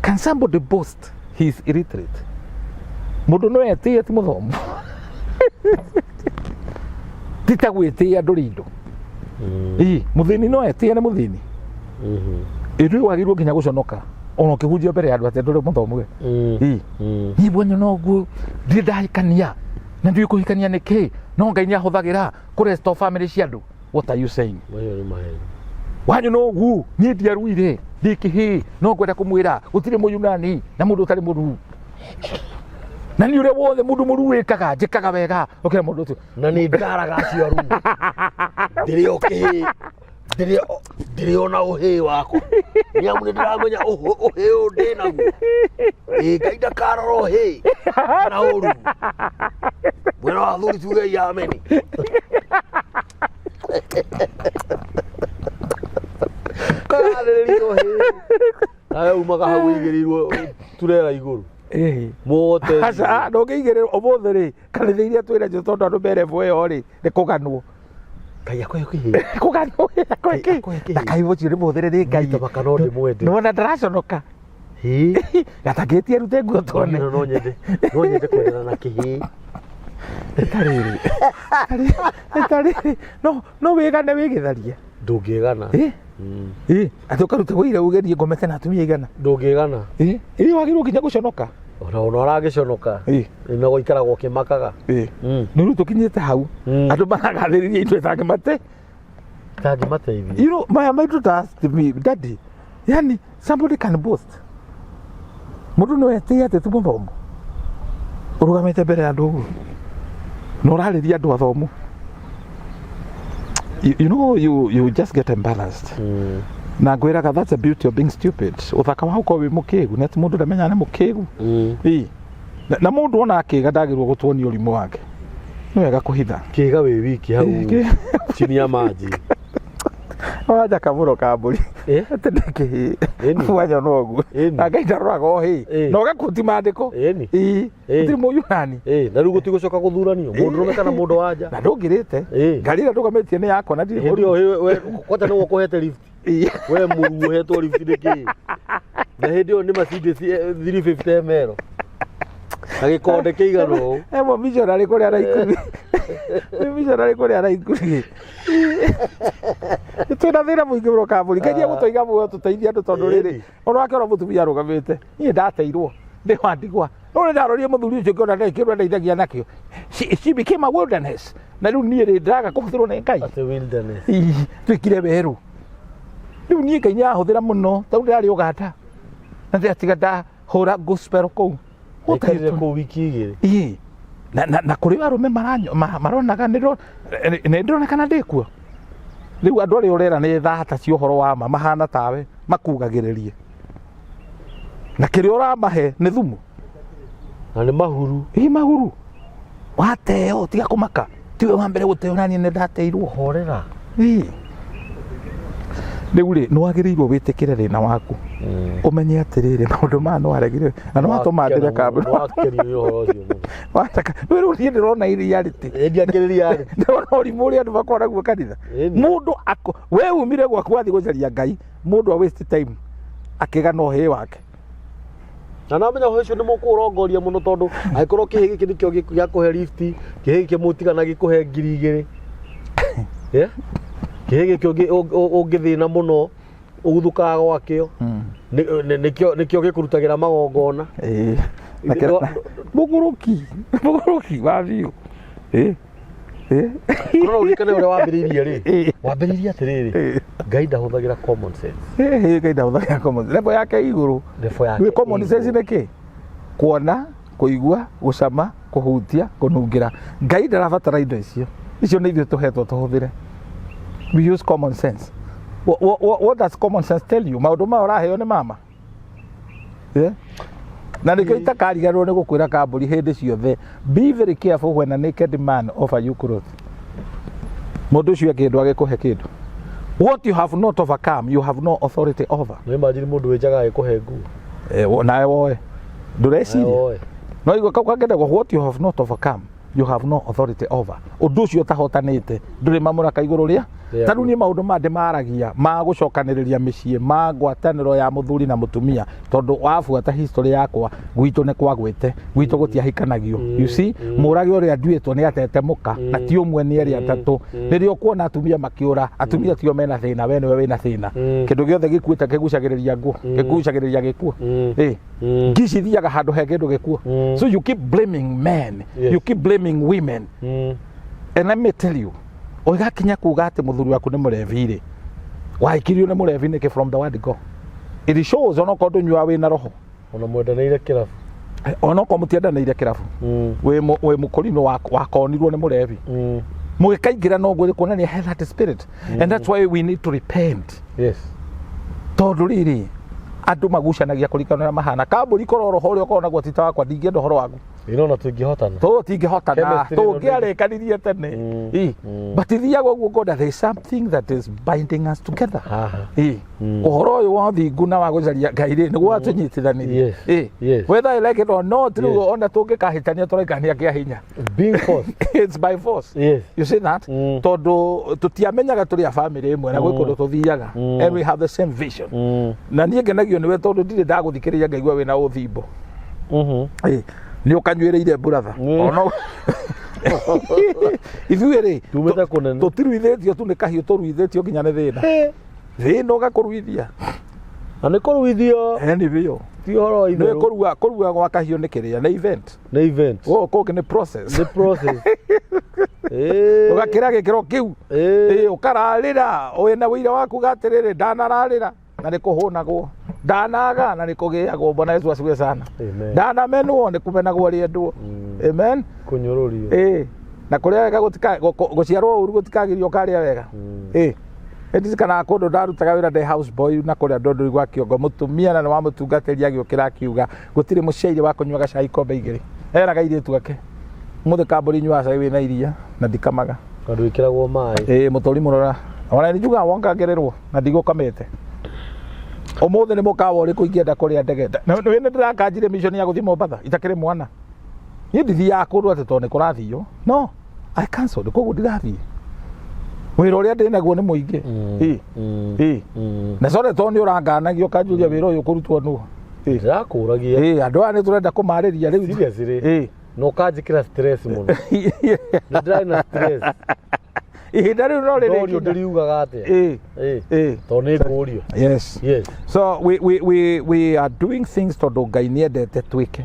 "Can somebody boast he is illiterate?" Mũndũ no etĩe ti mũthomu, ti ta gwĩtĩĩa ndũrĩ indo. Ĩ, mũthĩni no etĩe nĩ mũthĩni. Ĩ, wagĩrĩirwo nginya gũconoka ona ũkĩhunjia mbere ya andũ atĩ ndũrĩ mũthomu we. Ĩ, niĩ bwana noguo ndirĩ ndahikania na ndiũĩ kũhikania nĩ kĩ, no Ngai nĩ ahũthagĩra kũ restore family cia andũ. What are you saying? Macio nĩ maheni. Wanyu nogu niĩ ndiaruire, ndĩ kĩhĩ, no ngwenda kũmwĩra gũtirĩ mũyunani na mũndũ ũtarĩ mũruu, na nĩ ũrĩa wothe mũndũ mũruu wĩkaga njĩkaga wega ũkĩra mũndũ ũcio. Na nĩ ndaraga acio aru, ndĩrĩ o kĩhĩ, ndĩrĩ ona ũhĩ wakwa, nĩ amu nĩ ndĩramenya ũhĩ ũyũ ndĩ naguo. Ĩ, Ngai ndakarora ũhĩ kana ũru. Mwena wa athuri tugei ameni. Kagathĩrĩria ũhĩ nawe umaga hau ũigĩrĩirwo turera igũrũ mote. Aca, ndũngĩigĩrĩrwo ũmũthĩ rĩ, kanitha iria twĩ nacio, tondũ andũ merebu ĩyo rĩ, nĩ kũganwo. Ngai akũhe kĩhĩ. Kũganwo. Ngai akũhe kĩhĩ. Na kaĩ ũcio nĩ mũhũthĩre nĩ Ngai. Tabaka no ndĩmwende. Nĩwona ndaraconoka. Hĩ. Gatangĩtie rute nguo tuone. No nyende kwendana na kĩhĩ. Ĩtarĩrĩ, ĩtarĩrĩ, no wĩgane wĩgĩtharia. Ndũngĩgana. Ĩ ĩ, atĩ ũkaruta wĩira ugerie ngomete na atumia igana. Ndũngĩgana. Ĩ ĩ, wagĩrĩirwo nginya gũconoka. Ona ũragĩconoka. Ĩ. Na gũikaraga ũkĩmakaga. Ĩ, nĩ rĩu tũkinyĩte hau andũ maragathĩrĩria indo itangĩmate Itangĩmateithia. You know, my daughter asked me, "Daddy, yani somebody can boast?" Mũndũ no etĩe atĩ ti mũthomu, ũrũgamĩte mbere ya andũ ũguo na ũrarĩria andũ athomu? You know, you just get embarrassed. Na ngwĩraga, that's the beauty of being stupid, ũthaka wa gũkorwo wĩ mũkĩgu nĩ atĩ mũndũ ndamenyaga nĩ mũkĩgu. Ĩ. Na mũndũ ona akĩga ndagĩrĩirwo gũtuonia ũrimũ wake, nĩ wega kũhitha. Kĩga wĩ wiki hau chini ya maji. Wanja kamũro ka mbũri. Atĩ nĩ kĩhĩĩ. Ĩni. Wanyona ũguo. Ĩni. Na Ngai ndaroraga o hĩĩ. Ĩni. Na ũgakuti maandĩko. Ĩni. Ĩĩ. Ĩĩ. Gũtirĩ mũyunani. Ĩ, na rĩu gũtigũcoka gũthuranio mũndũrũme kana mũndũ wa nja. Na ndũngĩrĩte. Ĩĩ. Ngari ĩrĩa ndũgamĩtie nĩ yakwa na ndirĩ Hĩndĩ mũruo. ĩyo we kwanja nĩwe ũkũhete lift. Ĩĩ. We mũruo ũhetwo lift nĩ kĩĩ? Na hĩndĩ ĩyo nĩ Mercedes 350 ML na gĩkonde kĩigana ũũ. He mũmissionary kũrĩa Naikuru. Mũmissionary kũrĩa Naikuru. Twĩna thĩna mũingĩ mũno kambũri. Ngai nĩegũtũiga muoyo tũteithie andũ tondũ rĩrĩ Ĩni. ona wake ona mũtumia arũgamĩte. Niĩ ndateirwo ndĩ wa ndigwa. No nĩ ndarorire mũthuri ũcio ngĩona ndarĩ kĩndũ andeithagia nakĩo. She became a wilderness. Na rĩu niĩ rĩ ndĩraga kũhũthĩrwo nĩ Ngai. Atĩ wilderness. Ii, tuĩkire werũ. Rĩu niĩ Ngai nĩahũthĩra mũno tondũ ndĩrarĩ Ũganda. Na ndĩratiga ndahũra gospel kũu. Aikarire kũu wiki 2. Ii. Na kũrĩ arũme maronaga nĩ ndĩronekana ndĩ kuo. Rĩu andũ arĩa ũrera nĩ thata cia ũhoro wa ma mahana tawe makugagĩrĩrie. Na kĩrĩa ũramahe nĩ thumu. Na nĩ mahuru. Ii mahuru. Wateo tiga kũmaka. Tiwe wa mbere gũteo naniĩ nĩ ndateirwo. Horera. Ii. Rĩu rĩ nĩ wagĩrĩirwo wĩtĩkĩre thĩna waku. Ũmenye atĩrĩrĩ maũndũ maya nĩ waregire na nĩ watũma ndĩre kambĩ. Wakenio nĩ ũhoro ũcio mũno. Wataka rĩu rĩu niĩ ndĩrona reality. Ndiakĩrĩria reality. Ndĩrona ũrimũ ũrĩa andũ makoragwo naguo kanitha. Ĩni. Mũndũ we umire gwaku wathiĩ gũcaria Ngai, mũndũ a waste time akĩgana ũhĩĩ wake. Na namenya ũhoro ũcio nĩ mũkũũrongoria mũno tondũ angĩkorwo kĩhĩ gĩkĩ nĩkĩo gĩakũhe lift, kĩhĩ gĩkĩ mũtigana gĩkũhe 2,000. Yeah? Kĩhĩ gĩkĩ ũngĩthĩna mũno ũguthũkaga gwakĩo. Nĩkĩo gĩkũrutagĩra magongona. Ĩĩ. Na mũgũrũki, mũgũrũki wa biũ. Ĩĩ. Ĩĩ. Korwo ũririkane ũrĩa wambĩrĩirie rĩ. Ĩĩ. Wambĩrĩirie atĩrĩrĩ. Ĩĩ. Ngai ndahũthagĩra common sense. Ĩĩ, Ngai ndahũthagĩra common sense. Level yake igũrũ. Level yake. Nĩ common ĩ sense igũrũ. nĩ kĩ? Kuona, kũigua, gũcama, kũhutia, kũnungĩra. Ngai ndarabatara indo icio. Icio nĩ ithuĩ tũhetwo tũhũthĩre. We use common sense. What does common sense tell you? Maũndũ maya ũraheo nĩ mama. Yeah? Na nĩkĩo itakariganĩrwo nĩ gũkwĩra kambũri hĩndĩ ciothe, be very careful when a naked man offer you clothes. Mũndũ ũcio akĩndũ agĩkũhe kĩndũ. What you have not overcome, you have no authority over. No imagine mũndũ wĩ njaga agĩkũhe nguo. Nawe woe. Ndũreciria. Woe. No igua kau kangĩendagwo what you have not overcome, you have no authority over. Ũndũ ũcio ũtahotanĩte ndũrĩ mamũraka igũrũ rĩa Rĩa ta rĩu niĩ maũndũ maya ndĩmaragia ma gũcokanĩrĩria mĩciĩ ma ngwatanĩro ya mũthuri na mũtumia tondũ wabuata history yakwa gwitũ nĩ kwagwĩte gwitũ gũtiahikanagio. You see, mũrage ũrĩa nduĩtwo nĩ atete mũka na ti ũmwe nĩ erĩ atatũ. Rĩrĩa ũkuona atumia makĩũra, atumia tio mena thĩna, we nĩwe wĩna thĩna. Kĩndũ gĩothe gĩkuĩte kĩgucagĩrĩria nguo, kĩgucagĩrĩria gĩkuũ. Ĩ. Ngi cithiaga handũ he kĩndũ gĩkuũ. So you keep blaming men. Yes. You keep blaming women. And let me tell you, ũgakinya kuga atĩ mũthuri waku nĩ mũrebi rĩ, wahikirio nĩ mũrebi nĩkĩ from the word go? It shows onokorwo ndũnyuaga wĩna roho. Ona mwendanĩire kĩrabu. Onokorwo mũtiendanĩire kĩrabu. Wĩ mũkũrinũ wakonirwo nĩ mũrebi. Mũgĩkaingĩra no ũguo kuonania he that spirit. And that's why we need to repent. Yes. Tondũ rĩrĩ, andũ magucanagia kũringana na mahana. Kambũri korwo roho ũrĩa ũkoragwo naguo ti ta wakwa, ndingĩenda ũhoro waku. Ĩno tũingĩhotana. Tũtingĩhotana, Chemistry ĩno tũngĩarĩkanirie tene. But ithiaga ũguo ngona there is something that is binding us together. Haha. Ũhoro ũyũ wa ũthingu na wa gũcaria Ngai rĩ, nĩguo watũnyitithanirie. Yes. Yes. Whether I like it or not, rĩu Yes. ona tũngĩkahĩtania tũraikania kĩa hinya. Being forced. It's by force. Yes. You see that? Tondũ tũtiamenyaga tũrĩ a family ĩmwe na gwĩ kũndũ tũthiaga. And we have the same vision. Na niĩ ngenagio nĩwe tondũ ndirĩ ndagũthikĩrĩria ngaigua wĩna ũthimbo. Nĩ ũkanyuĩrĩire brother. Ona ithuĩ rĩ, Tumĩte kũnene. tũtiruithĩtio tu nĩ kahiũ, tũruithĩtio nginya nĩ thĩna. Thĩna ũgakũruithia. Na nĩ kũruithio. Eni biũ. Ti ũhoro wa Nĩ itherũ. kũrua gwa kahiũ nĩ kĩrĩa, nĩ event. Nĩ event. Gũkũ kũngĩ nĩ process. Nĩ process. Ũgakĩra gĩkĩro kĩu. Ũkararĩra wĩna ũira waku gatĩrĩrĩ, ndanararĩra na nĩ kũhũnagwo, ndanaga na nĩ kũgĩagwo. Bwana Yesu asifiwe sana. Amen. Ndanamenwo nĩ kũmenagwo rĩendwo. Amen. Kũnyũrũrio. Na kũrĩa wega gũciarwo ũru gũtikagirio ũkarĩa wega. Ndirikanaga kũndũ ndarutaga wĩra ndĩ house boy na kũrĩa Ndondori gwa Kĩongo, mũtumia na nĩ wa mũtungatĩri agĩũkĩra akiuga gũtirĩ mũciairĩ wa kũnyuaga cai ikombe igĩrĩ. Eraga airĩtu ake, mũthĩ kambũri nyuaga cai wĩna iria na ndikamaga. Na ndwĩkĩragwo maĩ. Mũtũri mũrora. Ona nĩ njugaga wongagĩrĩrwo na ndigũkamĩte. Ũmũthĩ nĩ mũkawa ũrĩkũ ingĩenda kũrĩa ndege? Nĩ nĩ ndĩrakanjire mission ya gũthiĩ Mombatha itakĩrĩ mwana. Niĩ ndithiaga kũndũ atĩ tondũ nĩ kũrathio. No, I cancelled, koguo ndirathiĩ. Wĩra ũrĩa ndĩ naguo nĩ mũingĩ. Ĩ, ĩ. Na sorry tondũ nĩ ũranganagia ũkanjũria wĩra ũyũ ũkũrutwo nũ. Ĩ. Ndĩrakũragia. Ĩ, andũ aya nĩ tũrenda kũmarĩria rĩu. Seriously. Ĩ. Na ũkanjĩkĩra stress mũno. Nĩ ndĩrarĩ na stress. Ihinda rĩu no Ndorio rĩrĩkinya. ndĩriugaga atĩa. Ĩ. Ĩ. Ĩ. Tondũ nĩ ngũrio. Yes. Yes. So we are doing things tondũ Ngai nĩ endete twĩke.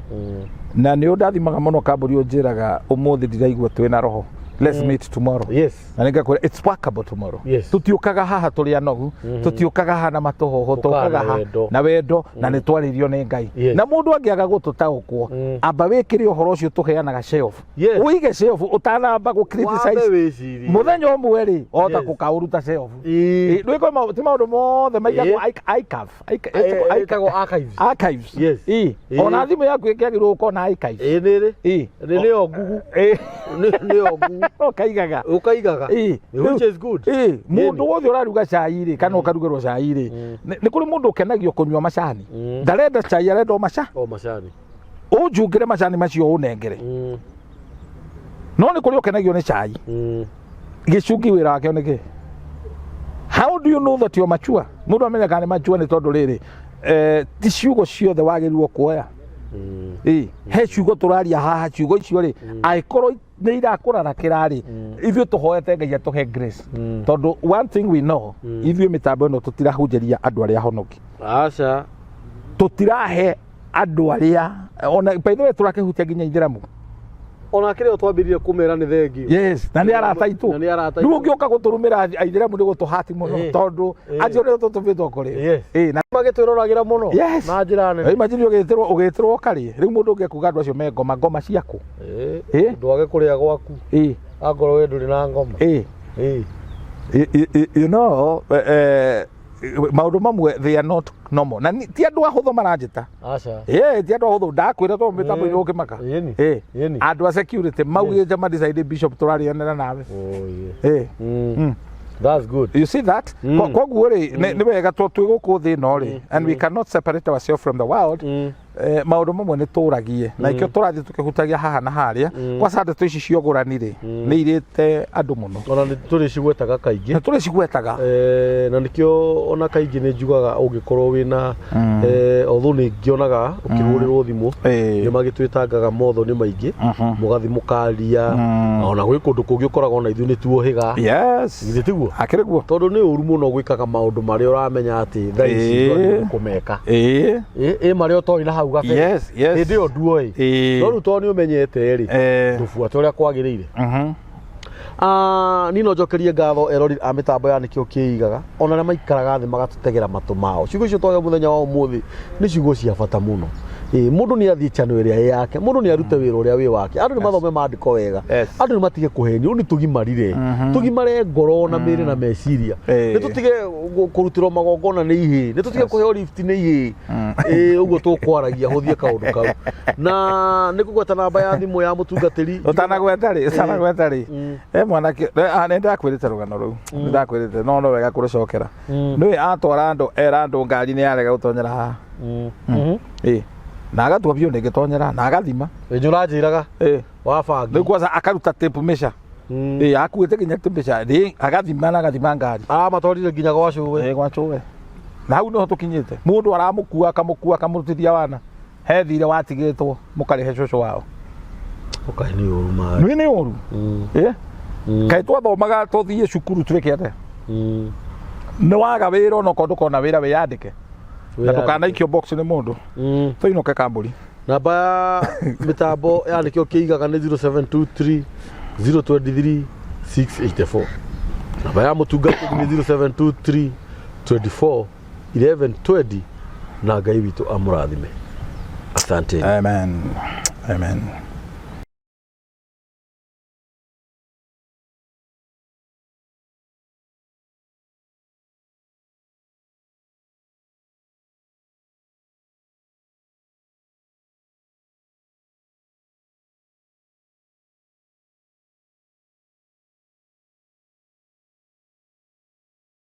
Na nĩ ũndathimaga mũno kambũri ũnjĩraga ũmũthĩ ndiraigua twĩ na roho. Let's meet tomorrow. Yes. Na nĩngakwĩra it's workable tomorrow. Yes. Tũtiũkaga haha tũrĩ anogu, tũtiũkaga haha na matũhũhũ, Tũkaga tũkaga na haha wendo. na wendo na nĩ twarĩirio nĩ Ngai. Yes. Na mũndũ angĩaga gũtũtaũkwo, amba wĩkĩre ũhoro ũcio tũheanaga shelf. Yes. Ũige shelf ũtanamba gũ criticize. Wambe wĩcirie. Mũthenya ũmwe rĩ, wahota Yes. gũkaũruta shelf. Ĩ. Ndwĩkwo ti maũndũ mothe maigagwo Ĩ. archive. Ĩtagwo archives. Archives. Yes. Ĩ. Ĩ. Ona thimũ yaku ĩkĩagĩrĩirwo gũkorwo na archives. Ĩ nĩ rĩ. Ĩ. Nĩ nĩyo ngugu. Ĩ. Nĩyo ngugu. Ũkaigaga. Ũkaigaga. Ĩ. Which is good. Ĩ. Mũndũ Ĩni. wothe ũraruga cai rĩ kana ũkarugĩrwo cai rĩ nĩ kũrĩ mũndũ ũkenagio kũnyua macani. Ndarenda cai arenda o maca. O macani. Ũnjungĩre macani macio ũnengere. No nĩ kũrĩ ũkenagio nĩ cai. Gĩcungi wĩra wakĩo nĩ kĩ? How do you know that you're mature? Mũndũ amenya kana nĩ mature nĩ tondũ rĩrĩ ti ciugo ciothe wagĩrĩirwo kuoya. Ĩ, he ciugo tũraria haha, ciugo icio rĩ angĩkorwo nĩ irakũrarakĩra rĩ, ithuĩ tũhoete Ngai atũhe grace. Tondũ one thing we know, ithuĩ mĩtambo ĩno tũtirahunjĩria andũ arĩa ahonoki. Aca. Tũtirahe andũ arĩa ona by the way tũrakĩhutia nginya ithĩramu. Ona kĩrĩa twambĩrĩrie kũmera nĩ thengio. Yes, na nĩ arata aitũ. Na nĩ arata Rĩu aitũ. ũngĩũka gũtũrũmĩra aithĩramu nĩ gũtũhati mũno Ĩ. tondũ Ĩ. acio nĩo tũtũmĩtwo kũrĩ. Yes. Ĩ, na Magĩtwĩroragĩra mũno. Yes. Na njĩra nene. Imagine ũgĩtĩrwo ũgĩtĩrwo ũkarĩe. Rĩu mũndũ ũngĩ ekuga andũ acio me ngoma ngoma ciaku. Ĩ. Ĩ. Ndwage kũrĩa gwaku. Ĩ. Angorwo we ndũrĩ na ngoma. Ĩ. Ĩ. You know, maũndũ mamwe they are not normal. Na ti andũ ahũthũ maranjĩta. Aca. Ĩ, ti andũ ahũthũ ndakwĩra tondũ mĩtambo-inĩ ũkĩmaka. Ĩni. Ĩ. Ĩni. Andũ a security maugĩte ma decide bishop tũrarĩanĩra nawe. Oh, yeah. Ĩ. That's good. You see that? Koguo rĩ nĩ wega tondũ twĩ gũkũ thĩ ĩno rĩ and we cannot separate ourselves from the world. Maũndũ mamwe nĩ tũragie na ikĩo tũrathiĩ tũkĩhutagia haha na harĩa kwanza ndeto ici cia ũgũrani rĩ nĩ irĩte andũ mũno Ona nĩ tũrĩcigwetaga kaingĩ. na tũrĩcigwetaga. Na nĩkĩo ona kaingĩ nĩ njugaga ũngĩkorwo wĩna although nĩ ngĩonaga ũkĩhũrĩrwo thimũ Ĩ. nĩ magĩtwĩtangaga motho nĩ maingĩ mũgathi mũkaria ona gwĩ kũndũ kũngĩ ũkoraga ona ithuĩ nĩ tuohĩga. Yes. Githĩ tiguo? Akĩrĩ guo. Tondũ nĩ ũru mũno gwĩkaga maũndũ marĩa ũramenya atĩ thaa ici Ĩ. ndwagĩrĩirwo kũmeka. Ĩ. Ĩ marĩa ũtoĩ na hau gabere. Yes, yes. Hĩndĩ ĩyo nduoĩ. Ĩ. No rĩu tondũ nĩ ũmenyete rĩ, Eh. ndũbuate ũrĩa kwagĩrĩire. Niĩ no njokerie ngatho erori a mĩtambo ya nĩkĩo kĩigaga ona arĩa maikaraga thĩ magatũtegera matũ mao. Ciugo icio twagĩa mũthenya wa ũmũthĩ nĩ ciugo cia bata mũno. Ĩ, mũndũ nĩ athiĩ channel ĩrĩa ĩ yake, mũndũ nĩ arute wĩra ũrĩa wĩ wake, andũ nĩ mathome maandĩko wega, Yes. andũ nĩ matige kũhenio, rĩu nĩ tũgimarire, tũgimare ngoro na mĩĩrĩ na meciria, Ĩ. nĩ tũtige kũrutĩrwo magongona nĩ ihĩĩ, nĩ tũtige kũheo lift nĩ ihĩĩ, ĩ ũguo tũkwaragia hũthie kaũndũ kau. Na nĩ ngũgweta namba ya thimũ ya mũtungatĩri. Ũtanagweta rĩ, ũtanagweta rĩ, he mwanake nĩ ndakwĩrĩte rũgano rũu, nĩ ndakwĩrĩte no no wega kũrũcokera. Nĩũĩ atwara andũ era andũ ngari nĩ yarega gũtonyera haha. Ĩ. Na agatua biũ ndĩngĩtonyera na agathima. Ĩ ũranjĩraga Ĩ. wa bangi. Rĩu kwanza akaruta tape measure. Ĩ akuĩte nginya tape measure rĩ agathima na agathima ngari. Aramatwarire nginya gwa cũwe. Ĩ gwa cũwe. Na hau nĩho tũkinyĩte. Mũndũ aramũkua akamũkua akamũrutithia wana. He thirĩ watigĩtwo mũkarĩhe cũcũ wao. Ũkaĩ nĩ ũru maĩ. Nĩ nĩ ũru. Ĩ. Kaĩ twathomaga tũthiĩ cukuru twĩke atĩa? Nĩ waga wĩra onokorwo ndũkona wĩra wĩyandĩke. Na ndũkanaikio box nĩ mũndũ. Tũinũke kambũri. Namba ya mĩtambo ya nĩkĩo kĩigaga nĩ 0723 023 684. Namba ya mũtungatĩri nĩ 0723 24 11 20 na Ngai witũ amũrathime. Asante. Amen. Amen.